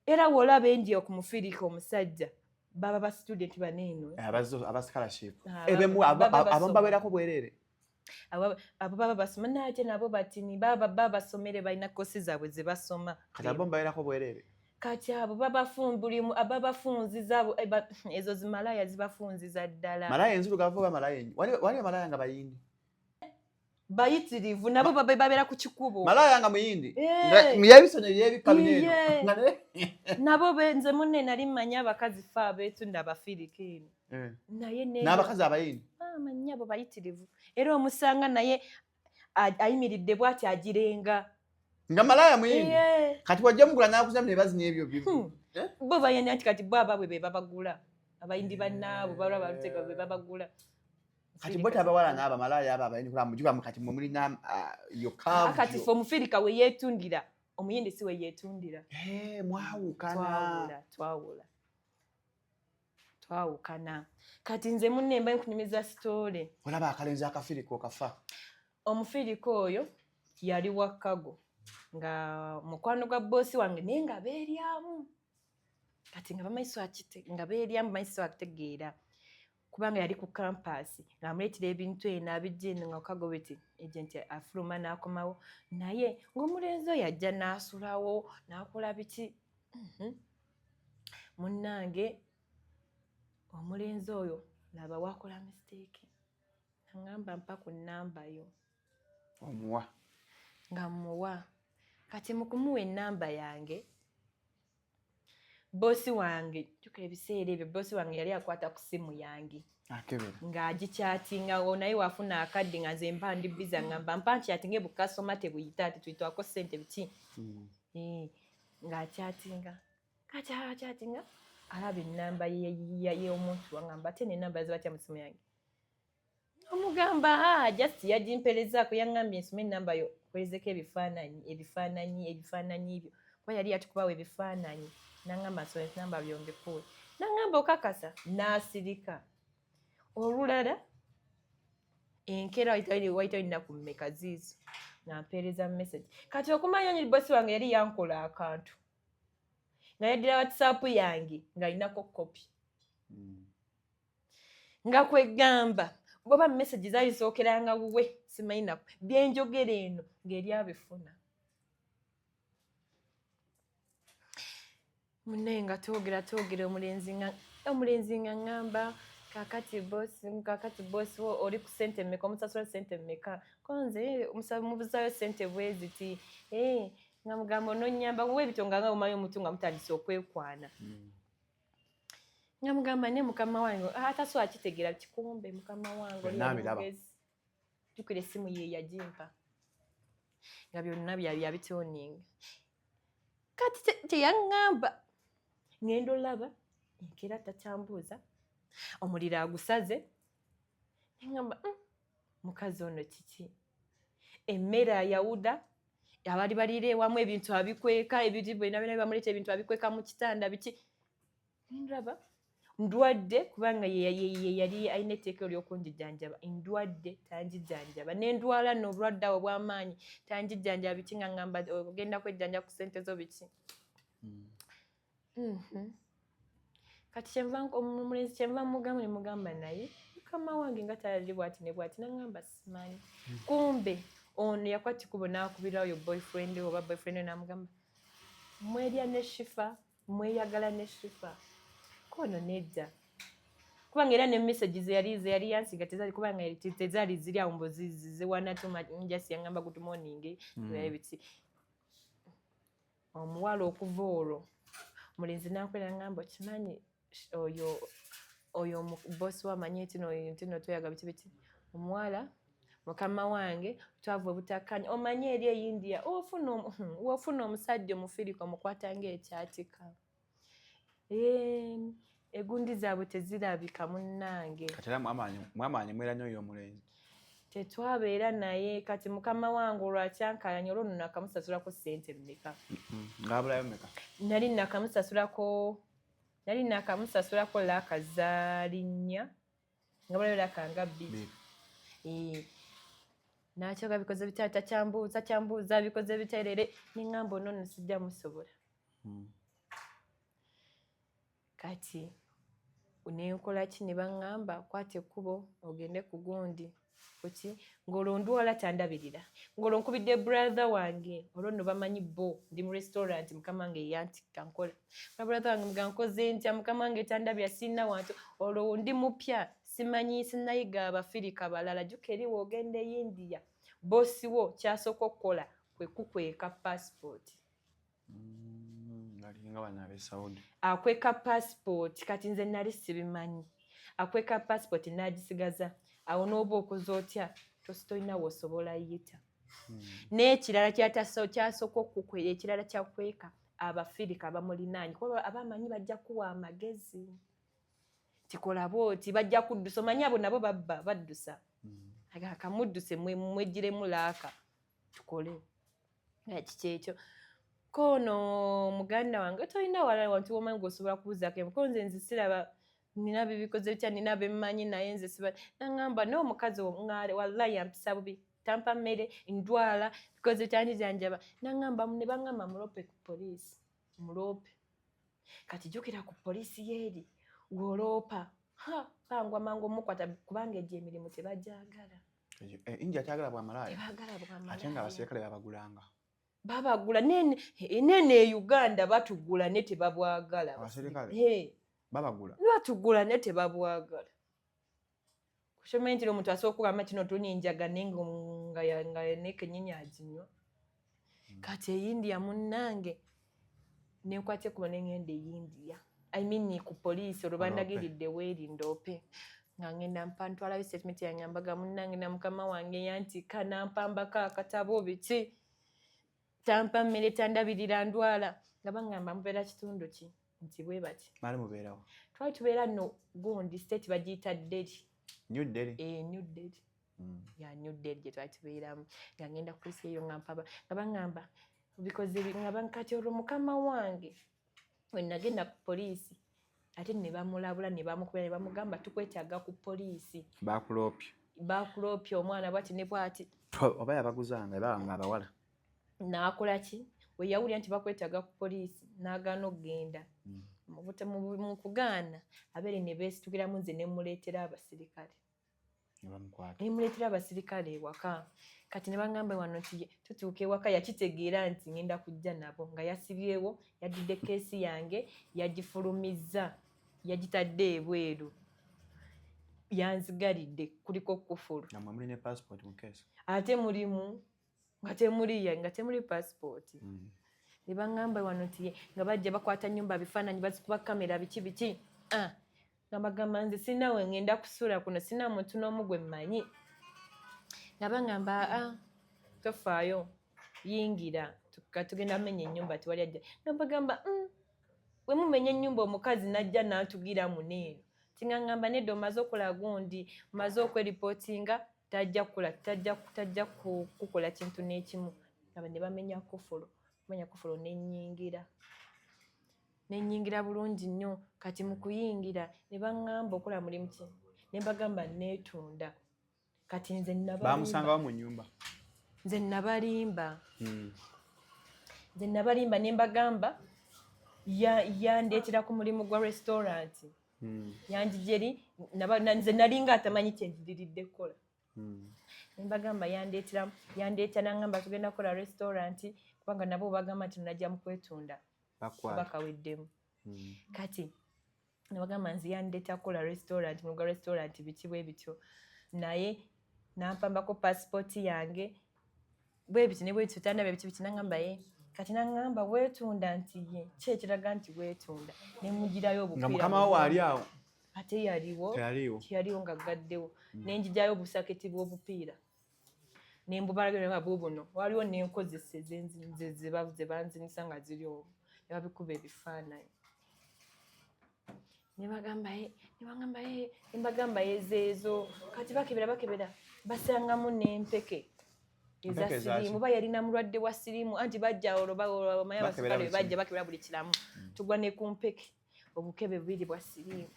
Era w'olaba endiya ku mufirika omusajja baba ba student baneeno. Aba scholarship. Ah, Abamu baba basoma. babeerako bwereere. Abo baba basoma, naye ate nabo batini baba basomere balina course zaabwe ze basoma. Kati abamu babeerako bwereere. Kati abo babafunziza abo, eh, ezo zimalaya zibafunziza ddala. Malaya enzirugavu oba malaya enyi wali malaya nga bayindi? Bayitirivu nabo babeera ku kikubo. Malaaya nga muyindi. Eh. Yebisonye yebikka bino eno. Iye. Nga naye- Nabo nze munne nali mmanyi abakazi fe abeetunda abafirika eno. Eh. Naye ne N'abakazi abayindi. Amanyi abo bayitirivu. Era omusanga naye ayimiridde bw'ati agirenga. Nga malaaya muyindi. Iye. Kati wajja mugula n'akuzamu ne bazina ebyo Eh? Bo bayenda nti kati bo abaabwe be babagula. Abayindi bannaabwe balaba balutega be babagula. Kati bo tabawala n'abo malaaya abo abayindi kulaba mujuba kati mwe mulina yo curve. Kati ffe omufirika we yeetundira, omuyindi si we yeetundira. Eh, mwawukana. Twawula, twawula. Twawukana. Kati nze munne mba nkunyumiza sitole. Olaba akalenzi akafirika okafa. Omufirika oyo yali wa Kago nga mukwano gwa bboosi wange naye nga beeryamu. Kati nga bamanyi nga beeryamu bamanyi akitegeera. Kubanga yali ku campus ng'amuleetera ebintu eno abijja eno nga Kago bweti agent afuluma n'akomawo naye ng'omulenzi oyo ajja n'asulawo n'akola biki. Munnange omulenzi oyo laba wakola mistake. Aŋŋamba mpa ku nnamba yo. Omuwa. Nga mmuwa. Kati mu kumuwa ennamba yange, bboosi wange, jjukira ebiseera ebyo bboosi wange yali akwata ku ssimu yange. Akebera. Ng'agikyatinga naye wafuna akadde nga nze mpa ndi busy ngamba mpa nkyatinge bukasoma tebuyita ati tuyitwako ssente biki. Ng'akyatinga. Kati akyatinga alaba ennamba y'omuntu wangamba ate n'ennamba ziba batya mu ssimu yange. Omugamba just yagimperezaako yaŋŋambye nsome ennamba yo nkuweerezeko ebifaananyi ebifaananyi ebifaananyi byo. Kuba yali yatukubawo ebifaananyi n'aŋŋamba nsome ennamba byo mbikuwe. N'aŋŋamba okakasa n'asirika. Olulala enkeera wayitawo ennaku mmeka ziizo nga mpeereza message. Kati okumanya nti bosi wange yali yankola akantu. Nga yaddira WhatsApp yange ng'alinako kopi. Nga kwegamba bw'oba message zaalisookeranga wuwe simanyi naku bye njogera eno ng'eri abifuna. Munnaye nga twogera twogera omulenzi nga ŋŋamba kakati boss wo oli ku ssente mmeka omusasula ssente mmeka ko nze mubuzaayo ssente bwe ziti nga mugamba ononnyamba we bityo nga omanyi omuntu nga mutandise okwekwana. Nga mugamba ne mukama wange atasobola kitegeera kikumbe mukama wange oli mugezi. Jjukira essimu ye yagimpa nga byonna byabitoninga. Kati teyaŋŋamba ŋŋenda olaba enkeera takyambuuza omuliro agusaze ne ŋŋamba mukazi ono kiki emmere ayawuda abali baliira ewamu ebintu abikweka ebintu byonna byonna bamuleeta ebintu abikweka mu kitanda biki ndaba ndwadde kubanga ye yali alina etteeka ery'okunjijjanjaba ndwadde tanjijjanjaba ne ndwala n'obulwadde awo obw'amaanyi tanjijjanjaba biki nga ŋŋamba ogenda kwejjanja ku ssente zo biki. Kati kyenva omulenzi kyenva mugamba ne mugamba naye mukama wange nga tayali bw'ati ne bw'ati n'aŋŋamba simanyi. Kumbe ono yakwata ekkubo n'akubira oyo boyfriend oba boyfriend n'amugamba mwerya ne Shifa mweyagala ne Shifa. Kono nedda. Kubanga era ne message ze yali yansiga tezaali kubanga tezaali ziri awo mbu ziwana too much just yaŋŋamba good morning biki. Omuwala okuva olwo omulenzi n'akwera n'aŋŋamba okimanyi oyo boss we amanyi nti no tweyaga biki biki. Omuwala mukama wange twava obutakkaanya omanyi eri e India w'ofuna omusajja omufirika omukwata ng'ekyatika. Egundi zaabwe tezirabika munnange. Kati era mwamaanyi mwera nnyo oyo omulenzi. Tetwabeera naye kati mukama wange olwo akyankalanya olwo nno nakamusasulako ssente mmeka. Ng'abulayo mmeka? Nali nakamusasulako laaka zaali nnya nga bulayo laaka nga bbiri. N'akyoga bikoze bitya takyambuuza kyambuuza bikoze bitya erere ne ŋŋamba ono nno sijja musobola. Kati ne nkola ki ne baŋŋamba kwata ekkubo ogende ku gundi kuki ng'olwo ndwala tandabirira ng'olwo nkubidde brother wange olwo nno bamanyi bo ndi mu restaurant mukama wange yantikka nkola brother wange muga nkoze ntya mukama wange tandabira sirina wantu olwo ndi mupya simanyi sinnayiga abafirika balala jjukira eri w'ogenda e India Bosi wo kyasooka okukola kwe kukweka pasipooti. Alinga bano ab'e Saudi. Akweka pasipooti. Kati nze nali sibimanyi. Akweka pasipooti n'agisigaza awo, n'oba okoze otya, tolina w'osobola yita. N'ekirala kyasooka okukwera, ekirala kyakweka abafirika abamulinaanye, kuba abamanyi bajja kuwa amagezi tikola bwoti, bajja kuddusa. Omanyi abo nabo babba baddusa. Akamudduse mwegiremu laaka tukole kiki ekyo. Kono muganda wange tolina walala wantu womanyi gweosobola kubuzaako? Ko nze nze siraba nina bibikoze bitya, nina bemmanyi, naye nze siba. Naŋŋamba naye omukazi wallahi yampisa bubi, tampa mmere, ndwala, bikoze bityanjijanjaba. Naŋŋamba ne baŋŋamba mulope ku poliisi, mulope. Kati jjukira ku poliisi yeeri gw'oloopa bangwa mangu omukwata, kubanga egyo emirimu tebajagala. Eh, India akyagala bwamalaaya. Tebagala. Ate nga Bwamalaaya. Abaserikale babagulanga. Babagula nene e Uganda batugula ne tebabwagala. Abaserikale? Eh. Babagula. Batugula ne tebabwagala. Kusoma nti omuntu asobola okugamba kino tuninjaga naye nga nekenyini aginywa. Kati e India munnange nenkwata ekubo nengenda e India, I mean ku poliisi olwo bandagiridde weeri ndoope. Nga ngenda mpa ntwalayo statement yange, mbaga munnange na mukama wange yantika nampambako akatabo biki, tampa mmere, tandabirira, ndwala. Nga baŋŋamba mubeera kitundu ki? Nti bwe bati. Baali mubeerawo? Twali tubeera nno gundi state bagiyita Delhi. New Delhi. Eh, New Delhi. Ya New Delhi gye twali tubeeramu. Nga ngenda ku polisi eyo nga mpaba nga baŋŋamba bikoze nga kati olwo mukama wange we nagenda ku poliisi ate ne bamulabula ne bamukubira ne bamugamba tukwetaaga ku poliisi. Bakuloopye. Bakuloopye omwana bwati ne bwati. Oba yabaguzanga ebabanga abawala. N'akola ki? We yawulira nti bakwetaaga ku poliisi n'agaana okugenda. Mu kugaana abeere ne beesitukiramu nze ne muleetera abasirikale. Ne bamukwata. Ne muleetera abasirikale ewaka. Kati ne baŋŋamba wano nti tutuuka ewaka yakitegeera nti ngenda kujja nabo, nga yasibyewo, yaddidde case yange, yagifulumizza, yagitadde ebweru, yanzigalidde kuliko kufulu. Namwe muli ne passport mu case. Ate mulimu nga temuliya nga temuli pasipooti. Ne baŋŋamba wano nti nga bajja bakwata nyumba bifaananyi, bazikuba kamera, biki biki. Ah, nga bagamba nze sirina we ŋŋenda kusula kuno, sirina muntu n'omu gwe mmanyi. Nga baŋŋamba aa tofaayo, yingira, tugenda menya ennyumba, tewali ajja. Nga bagamba bwe mumenya ennyumba omukazi n'ajja n'atugira muneeno tinga. Ŋŋamba nedda, omaze okola gundi, omaze okweripootinga, tajja kukola, tajja kukola kintu n'ekimu. Nga ne bamenya kufulu, menya kufulu, nennyingira bulungi nnyo. Kati mu kuyingira ne baŋŋamba okola mulimu ki? Ne mbagamba neetunda. Kati nze nabalimba. Bamusangawo mu nnyumba. Nze nabalimba. Nze nabalimba ne mbagamba yandeetera ku mulimu gwa restaurant. Yanjija eri nze nalinga atamanyi kyenjiriridde kukola. Nembagamba yandeetera, yandeeta naŋŋamba tugenda kukola restaurant, kubanga nabo bagamba nti najja mu kwetunda. Bakwata. Bakaweddemu. Kati nebagamba nze yandeeta kukola restaurant, mulimu gwa restaurant, biki bwe bityo. Naye nampambako pasipooti yange bwe biti ne bwe bityo, tandaba biki biki. Naŋŋamba ye kati naŋŋamba weetunda? Nti ye ki ekiraga nti weetunda? Nemugirayo Nga obupiira. Mukama wo waali awo? Ate yaliwo. Teyaliiwo. Teyaliwo, nga ggaddewo. Nenjijayo obusaketi bw'obupiira nembubalaga bubuno, waliwo nenkozesa ze banzinisa nga ziri omwo, ne babikuba ebifaananyi. Nebagamba ye, nebagamba ye, nembagamba ezeezo. Kati bakebera, bakebera, basangamu n'empeke eza Empeke zaaki? siriimu. Ba yalina mulwadde wa siriimu, anti bajja olwo omanyi Bakebera abasirikale buli bajja bakebera buli kiramu. Tugwa ne ku mpeke, obukebe bubiri bwa siriimu,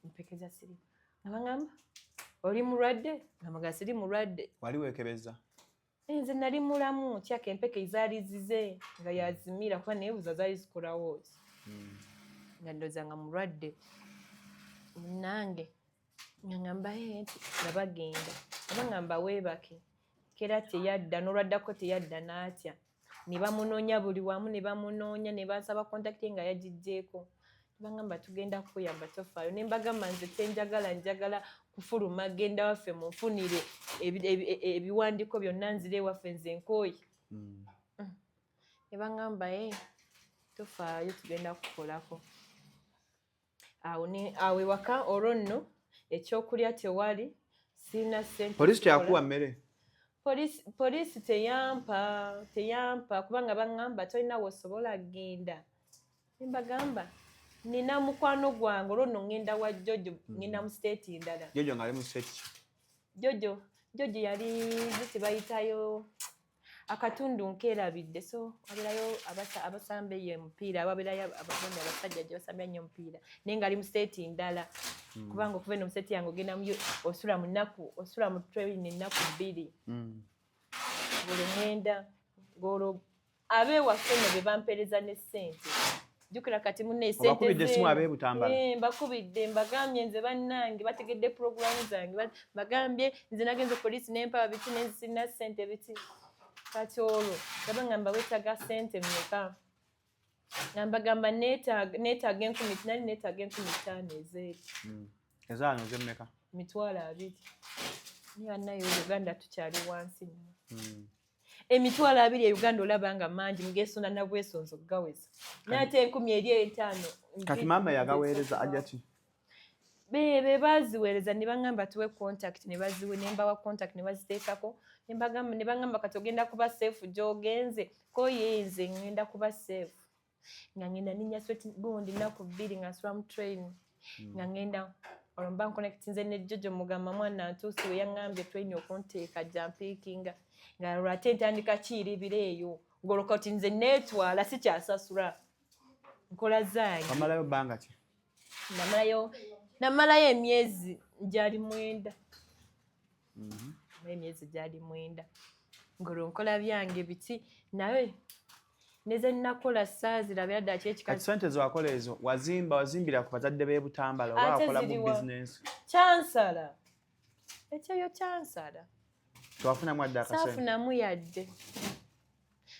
empeke za siriimu. Nga bagamba oli mulwadde? Nga mbagamba siri mulwadde. Wali weekebeza? Nze nali mulamu kyaka. Empeke zaali zize nga yazimira, kuba neebuuza zaali zikolawo ki, nga ndowooza nga mulwadde munnange. Nga ngamba "Eh," nti nga bagenda nga bagamba weebake kera teyadda, n'olwaddako teyadda, n'atya. Ne bamunoonya buli wamu, ne bamunoonya, ne bansaba contact nga yagiggyeeko. Ne Bangamba tugenda kukuyamba, tofaayo. Ne mbagamba nze kyenjagala, njagala kufuluma genda waffe, munfunire ebiwandiiko byonna nzire ewaffe, nze nkooye. Ne baŋŋamba, e tofaayo, tugenda kukolako. Awo awo ewaka olwo nno ekyokulya tewali, siina ssente. Poliisi zikola. Teyakuwa mmere? Poliisi teyampa kubanga baŋŋamba tolina wosobola genda. Ne mbagamba nina mukwano gwange, olwo nno ŋŋenda wa Jojo, ŋŋenda mu state ndala. Jojo ng'ali mu state ki? Jojo yali ziti bayitayo akatundu nkeerabidde, so wabeerayo abasamba eyo omupiira, wabeerayo abagundi abasajja gye basambya nnyo omupiira, naye ng'ali mu state ndala, kubanga okuva eno mu state yange ogenda mu osula mu nnaku, osula mu train ennaku 2. Buli ŋŋenda ng'olwo abeewaffe nno be bampeereza ne ssente. Jjukira kati munne essente Obakubidde essimu zeeno. ab'e Butambala? Eh, mbakubidde, mbagambye nze bannange bategedde puroguramu zange, mbagambye nze nagenze poliisi nempaba biki, nenzisirina ssente biki. Kati olwo nga baŋŋamba weetaaga ssente mmeka, nga mbagamba neetaaga 1000, nali neetaaga 5000 ezeeri. Ezaano zemmeka? 20,000. Naye bannaye Uganda tukyali wansi nnyo. 20,000 e Uganda olaba nga mangi, mugeesonda nabwesonza okugaweza, naye ate 1000 eri 50 Kati maama yagaweereza ajja ki? Be baziweereza ne baŋŋamba tuwe contact, ne baziwe, ne mbawa contact ne baziteekako, ne mbagamba, ne baŋŋamba kati ogenda kuba safe gy'ogenze. Ko ye nze ŋŋenda kuba safe nga ŋŋenda ninnya swet gundi nnaku 2 nga nsula mu train, nga ŋŋenda olwo mba nconnectinze ne Jojo, mugamba mwana ntuuse we yaŋŋambye train okunteeka jampiikinga, nga olwo ate ntandika kiiribira eyo, ng'olwo kati nze neetwala, sikyasasula, nkola zange. Wamalayo bbanga ki? Namalayo emyezi gyali 9. Namalayo emyezi gyali 9, ng'olwo nkola byange biki, naye neze nakola saazirabira ddala Kati kyekikazi. sente zewakola ezo wazimba, wazimbira ku bazadde b'e Butambala oba Ate wakola mu ziriwa? bizinensi? Kyansala ekyoyo, kyansala. Tewafunamu adde akasente? Saafunamu yadde.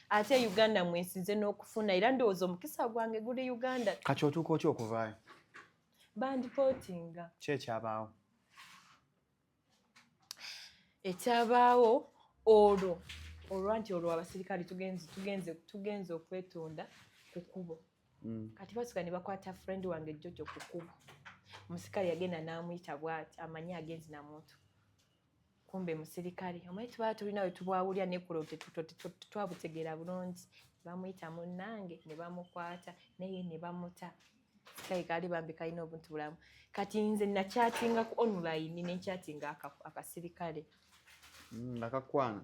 Ate Uganda mwensinze n'okufuna, era ndowooza omukisa gwange guli Uganda. Kati otuuka otya okuvaayo? Bandipootinga. Ki ekyabaawo? Ekyabaawo olwo olwa nti olwo abasirikale tugenze okwetonda ku kkubo. Kati basuka ne bakwata friend wange Jojo ku kkubo. Omusirikale yagenda n'amuyita bw'ati, amanyi agenzi na muntu, kumbe musirikale. Omanyi tuba tulina we tubwawulya nekulo, tetwabutegeera bulungi. Bamuyita munnange ne bamukwata, naye ne bamuta. Sirikale kaali bambi kalina obuntu bulamu. Kati nze nakyatinga ku online, nenkyatinga akasirikale. Nga kakwana?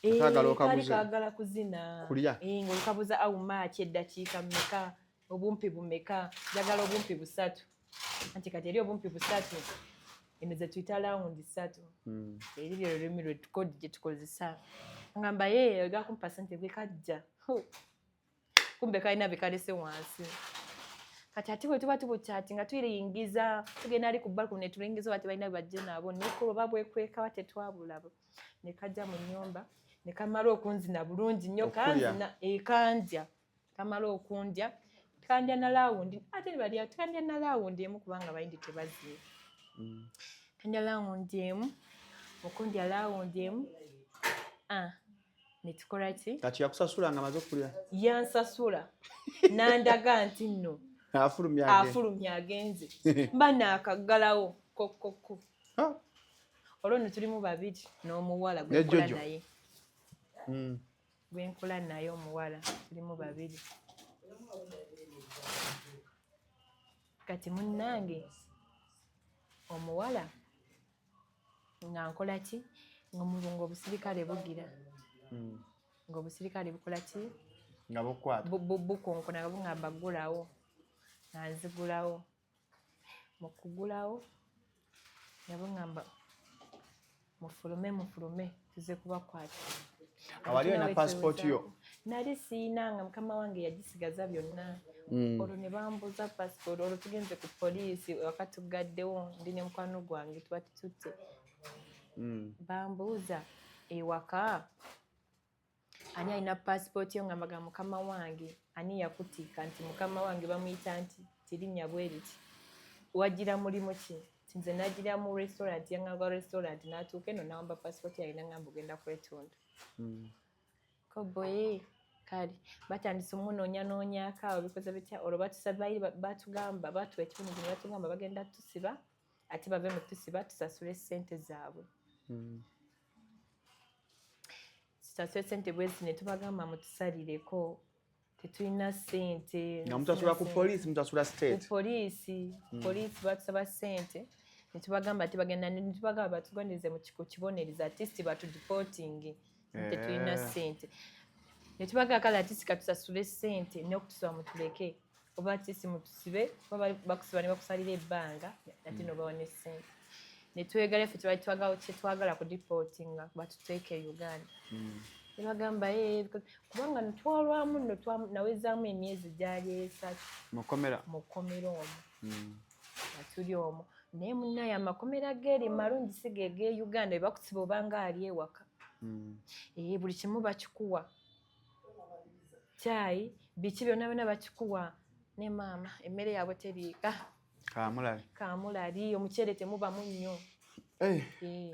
Eh, Kaagala kaali okaguze? kaagala kuzina. Kulya? Eh, ng'olukabuza how much, eddakiika mmeka, obumpi bumeka, njagala obumpi busatu. Anti kati eri obumpi busatu, eno ze tuyita round 3. Eri lye lulimi lwe code gye tukozesa. Ngamba ye oga kumpa sente bwe kajja. Hu. Kumbe kalina bye kalese wansi. Kati ate bwe tuba tubukyati nga tuyingiza, tugenda ali ku balcony ne tulingiza oba tebalina bwe bajja nabo, naye ko oba bwekweka ba tetwabulaba. Ne kajja mu nnyumba ne kamala okunzina bulungi nnyo. Okulya? Kanzina, eh, kandya, kamala okundya, kandya na round, ate ne balya kandya na round emu, kubanga Bayindi tebazina. Kandya round emu, okundya round emu, ah, ne tukola ki? Kati yakusasula nga amaze okulya? Yansasula n'andaga nti nno afulumya agende. Afulumya agenze, mba naakaggalawo kokokko. Ah. Olwo nno tulimu babiri n'omuwala Ne gwenkola Jojo. naye. Gwenkola naye omuwala, tulimu babiri. Kati munnange omuwala nga nkola ki, nga obusirikale bugira, ng'obusirikale bukola ki? Nga bukwata. Bukonkona nga bungamba ggulawo, nga nzigulawo. Mu kugulawo nga bungamba mufulume, mufulume, tuze kubakwata. Awali olina passport yo? Nali siina, nga mukama wange yagisigaza byonna. Olwo ne bambuuza passport. Olwo tugenze ku poliisi wakati tugaddewo, ndi ne mukwano gwange tuba tututte. Bambuuza ewaka. Ani alina pasipooti yo? Nga mbaga mukama wange. Ani yakutiika? Nti mukama wange bamuyita nti tirinnya bwe riti. Wagira mulimu ki? Nti nze nagira mu restaurant. Yaŋŋamba restaurant, n'atuuka eno n'awamba pasipooti yange, n'aŋŋamba ogenda kwetunda. Koboye kale batandise omunoonyanoonyaako awo, bikoze bitya? Olwo batusaba, batugamba, batuwa ekibonerezo ne batugamba bagenda tusiba, ate bave mu tusiba tusasule ssente zaabwe. Tusasule ssente bwezi, ne tubagamba mutusalireko, tetulina ssente. Nga mutasula ku poliisi, mutasula ku state? Poliisi. Poliisi batusaba ssente, netubagamba tibagenda, netubagamba batugondeze mu kibonereza, at least batudeporting, tetulina ssente. Netubagamba kale at least katusasule ssente, n'okutusiba mutuleke, oba at least mutusibe, oba bakusiba ne bakusalira ebbanga, ate nobawa ne ssente. Netwegala ffe tebali twagala, kyetwagala ku deportinga, batuteeke e Uganda. Nebagamba "Eh," kubanga twalwamu nno, nawezaamu emyezi gyali 3 Mukomera? Mu kkomera omwo nga tuli omwo. Naye munnaye amakomera geeri malungi, si ge ge Uganda bwe bakusiba obanga ali ewaka. Ee, buli kimu bakikuwa, kyayi, biki, byonna byonna bakikuwa. Ne maama emmere yaabwe teriika. Kamulali. Kamulali, omuceere temubamu nnyo. Eh, Ee.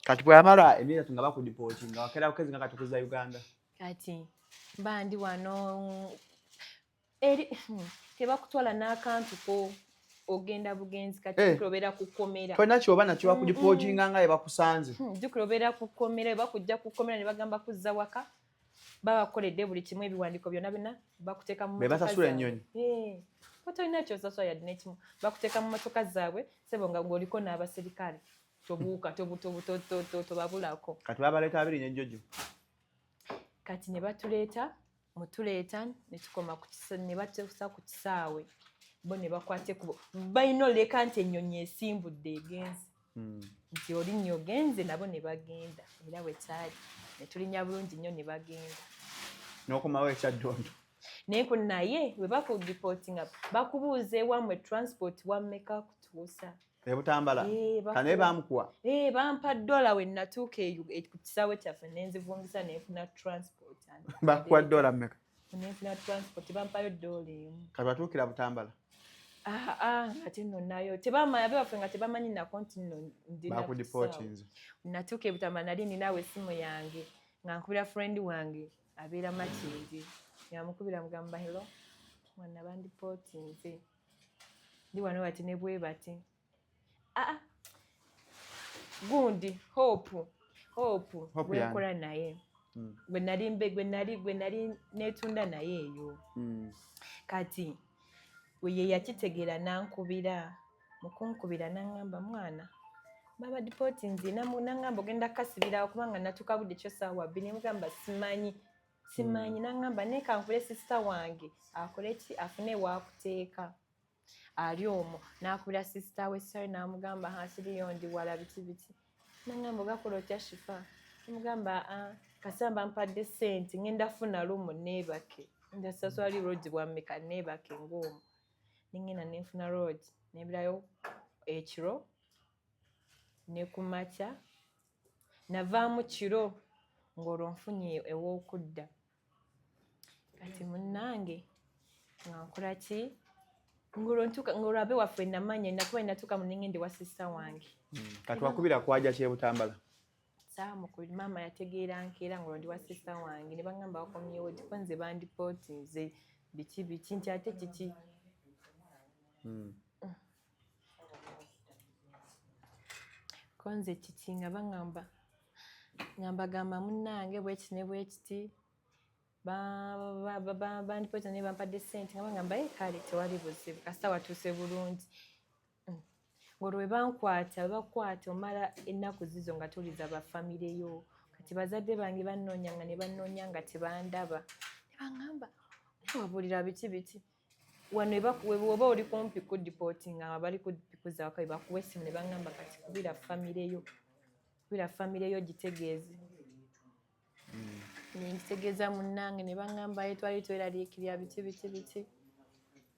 Kati bweyamala emyezi 3 nga bakudeportinga, wakeera bukezi nga katukuza Uganda? Kati mba ndi wano eri, tebakutwala n'akantu ko, ogenda bugenzi. Kati Eh. jjukira obeera ku kkomera. Tolina kyoba nakyo, bakudeportinga nga yebakusanze. Jjukira obeera ku kkomera, bakujja ku kkomera ne bagamba kuzza waka, baba bakukoledde buli kimu, ebiwandiiko byonna byonna, bakuteeka mu Be mmotoka basasula zaabwe. ennyonyi? Eh, bo tolina kyosasula yadde n'ekimu, bakuteeka mu mmotoka zaabwe, sebo, nga ng'oliko n'abaserikale, tobuuka, tobabulako. Kati babaleeta abiri nejjojo? Kati ne batuleeta, mutuleeta ne tukoma ne batuusa ku kisaawe, bo ne bakwata ekkubo. Balina oleka nti ennyonyi esimbudde egenze, nti olinnya ogenze, nabo ne bagenda. Era bwe kyali, ne tulinnya bulungi nnyo ne bagenda. N'okomawo ekyaddondo? Naye ku naye bwe bakudeportinga bakubuuza ewammwe transport wammeka kutuusa. Ebutambala? Eh, Kanaye bamukuwa? Eh, bampa dola. We natuuka eyo ku kisaawe kyaffe nenzivungisa nenfuna transport. Bakuwa dola mmeka? Nenfuna transport, bampayo dola 1. Kati watuukira Butambala? Ah, ah, ate nno nayo tebamanya, abewaffe nga tebamanyi nako nti nno ndina ku kisaawe. Bakudeportinze. Natuuka ebutambala, nali ninawe essimu yange, nga nkubira friend wange abeera Makindye, nga mukubira mugamba, "Hello mwana, bandeportinze, ndi wano bati ne bwe bati." Aa, gundi Hope, Hope. Hope. Gwenkola naye, gwe nali gwe nali netunda naye eyo. Kati we ye yakitegeera n'ankubira. Mu kunkubira n'aŋŋamba, "Mwana, baba deportinze." N'aŋŋamba, "Ogenda kasibirawo kubanga natuuka budde kyo ssaawa 2." Ne mugamba, "Simanyi, simanyi." N'aŋŋamba, "Naye kankule sister wange akole ki, afune waakuteeka ali omwo." N'akubira sister we sare, n'amugamba, "Ha, siriyo, ndi wala, biki biki." N'aŋŋamba, "Ogakola otya, Shifa?" Namugamba, "Ah, kasamba mpadde ssente, ŋŋenda funa room neebake, ndasasula li lodge bwammeka, neebake ng'omwo." Nengenda nenfuna lodge, nebirayo ekiro ne ku makya. Navaamu kiro ng'olwo nfunye ew'okudda. Kati munnange nga nkola ki ng'olwo ntuuka, ng'olwo abe waffe namanya nakuba natuuka mu nengenda ewa sister wange. Kati wakubira kwaja kyebutambala? Saamukubira, maama yategeera nkeera ng'olwo ndi wa sister wange. Ne baŋŋamba, "Wakomyewo ddi?" "Ko nze bandeportinze, biki biki." Nti, "Ate kiki?" Ko nze kiki? Nga baŋŋamba, nga mbagamba, "Munnange, bwekiti ne bwekiti, bandeportinze naye bampadde ssente." Nga baŋŋamba, "Ye kale tewali buzibu, kasita watuuse bulungi." Ng'olwo bwe bankwata, bwe bakukwata omala ennaku zizo nga toliza bafamire yo. Kati bazadde bange bannoonya nga ne bannoonya nga tebandaba, ne baŋŋamba, "Wabuulira biki biki wano?" Oba oli kumpi kudeportinga, nga bali kuza waka, bakuwa essimu ne baŋŋamba, "Kati kubira famire yo, kubira famire yo gitegeeze." Nengitegeeza munnange, ne baŋŋamba, "Ye twali tweraliikirira, biki biki biki."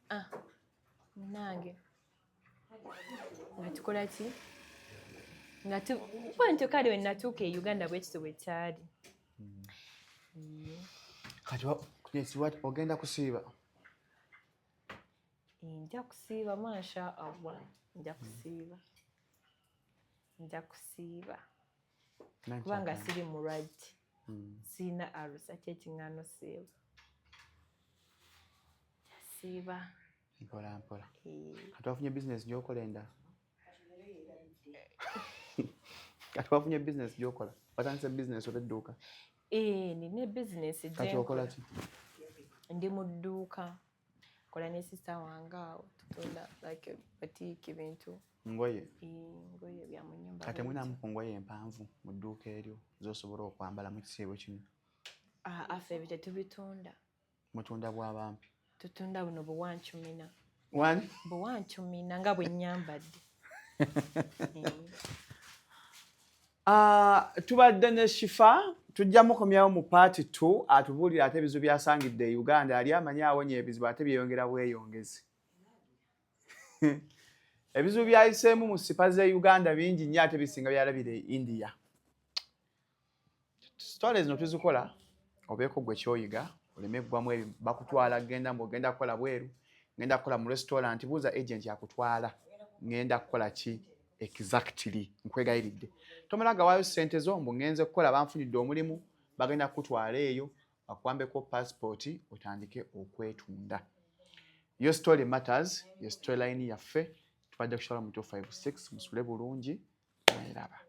Ah, munnange nga tukola ki nga bwentyo. Kale we natuuka e Uganda bwe kityo bwe kyali. Kati yes, ogenda kusiiba? Nja kusiiba, masha Allah, nja kusiiba, nja kusiiba kubanga siri mulwadde, siina alusa kyekiŋŋano siiba, siiba. Mpola mpola. Eh. Kati wafunye bizinesi gyokola endala? Kati wafunye bizinesi gyokola? Watandise bizinesi oba edduuka? Eh, nina bizinesi. Kati okola ki? Ndi mu dduuka, kola ne sister wange awo, tutunda like boutique, bintu. Ngoye? Eh, ngoye, bya mu nyumba. Kati munamu ku ngoye empanvu mu dduuka eryo zosobola okwambala mu kisiibo kino? Ah, affe ebyo tetubitunda. Mutunda bwabampi? Tutunda buno buwancumina. Wani? Buwancumina nga bwe nyambadde. Eh. Ah, tubadde ne Shifa, tujja mukomyawo mu part 2 atubuulire ate ebizibu byasangidde e Uganda. Ali amanyi awonya ebizibu ate byeyongera bweyongezi. Ebizibu byayiseemu mu spa z'e Uganda bingi nnyo, ate bisinga byalabira e India. Stories zino tuzikola obeeko gwe kyoyiga, oleme eggwamu ebyo bakutwala. Genda mbu ogenda kukola bweru, ngenda kukola mu restaurant, buuza agent akutwala, ngenda kukola ki exactly? Nkwegayiridde, tomala gawaayo ssente zo mbu ngenze kukola, banfunidde omulimu. Bagenda kukutwala eyo bakuwambeko passport otandike okwetunda. Your story matters, your storyline yaffe. Tubadde ku Shalom 256. Musule bulungi, mweraba.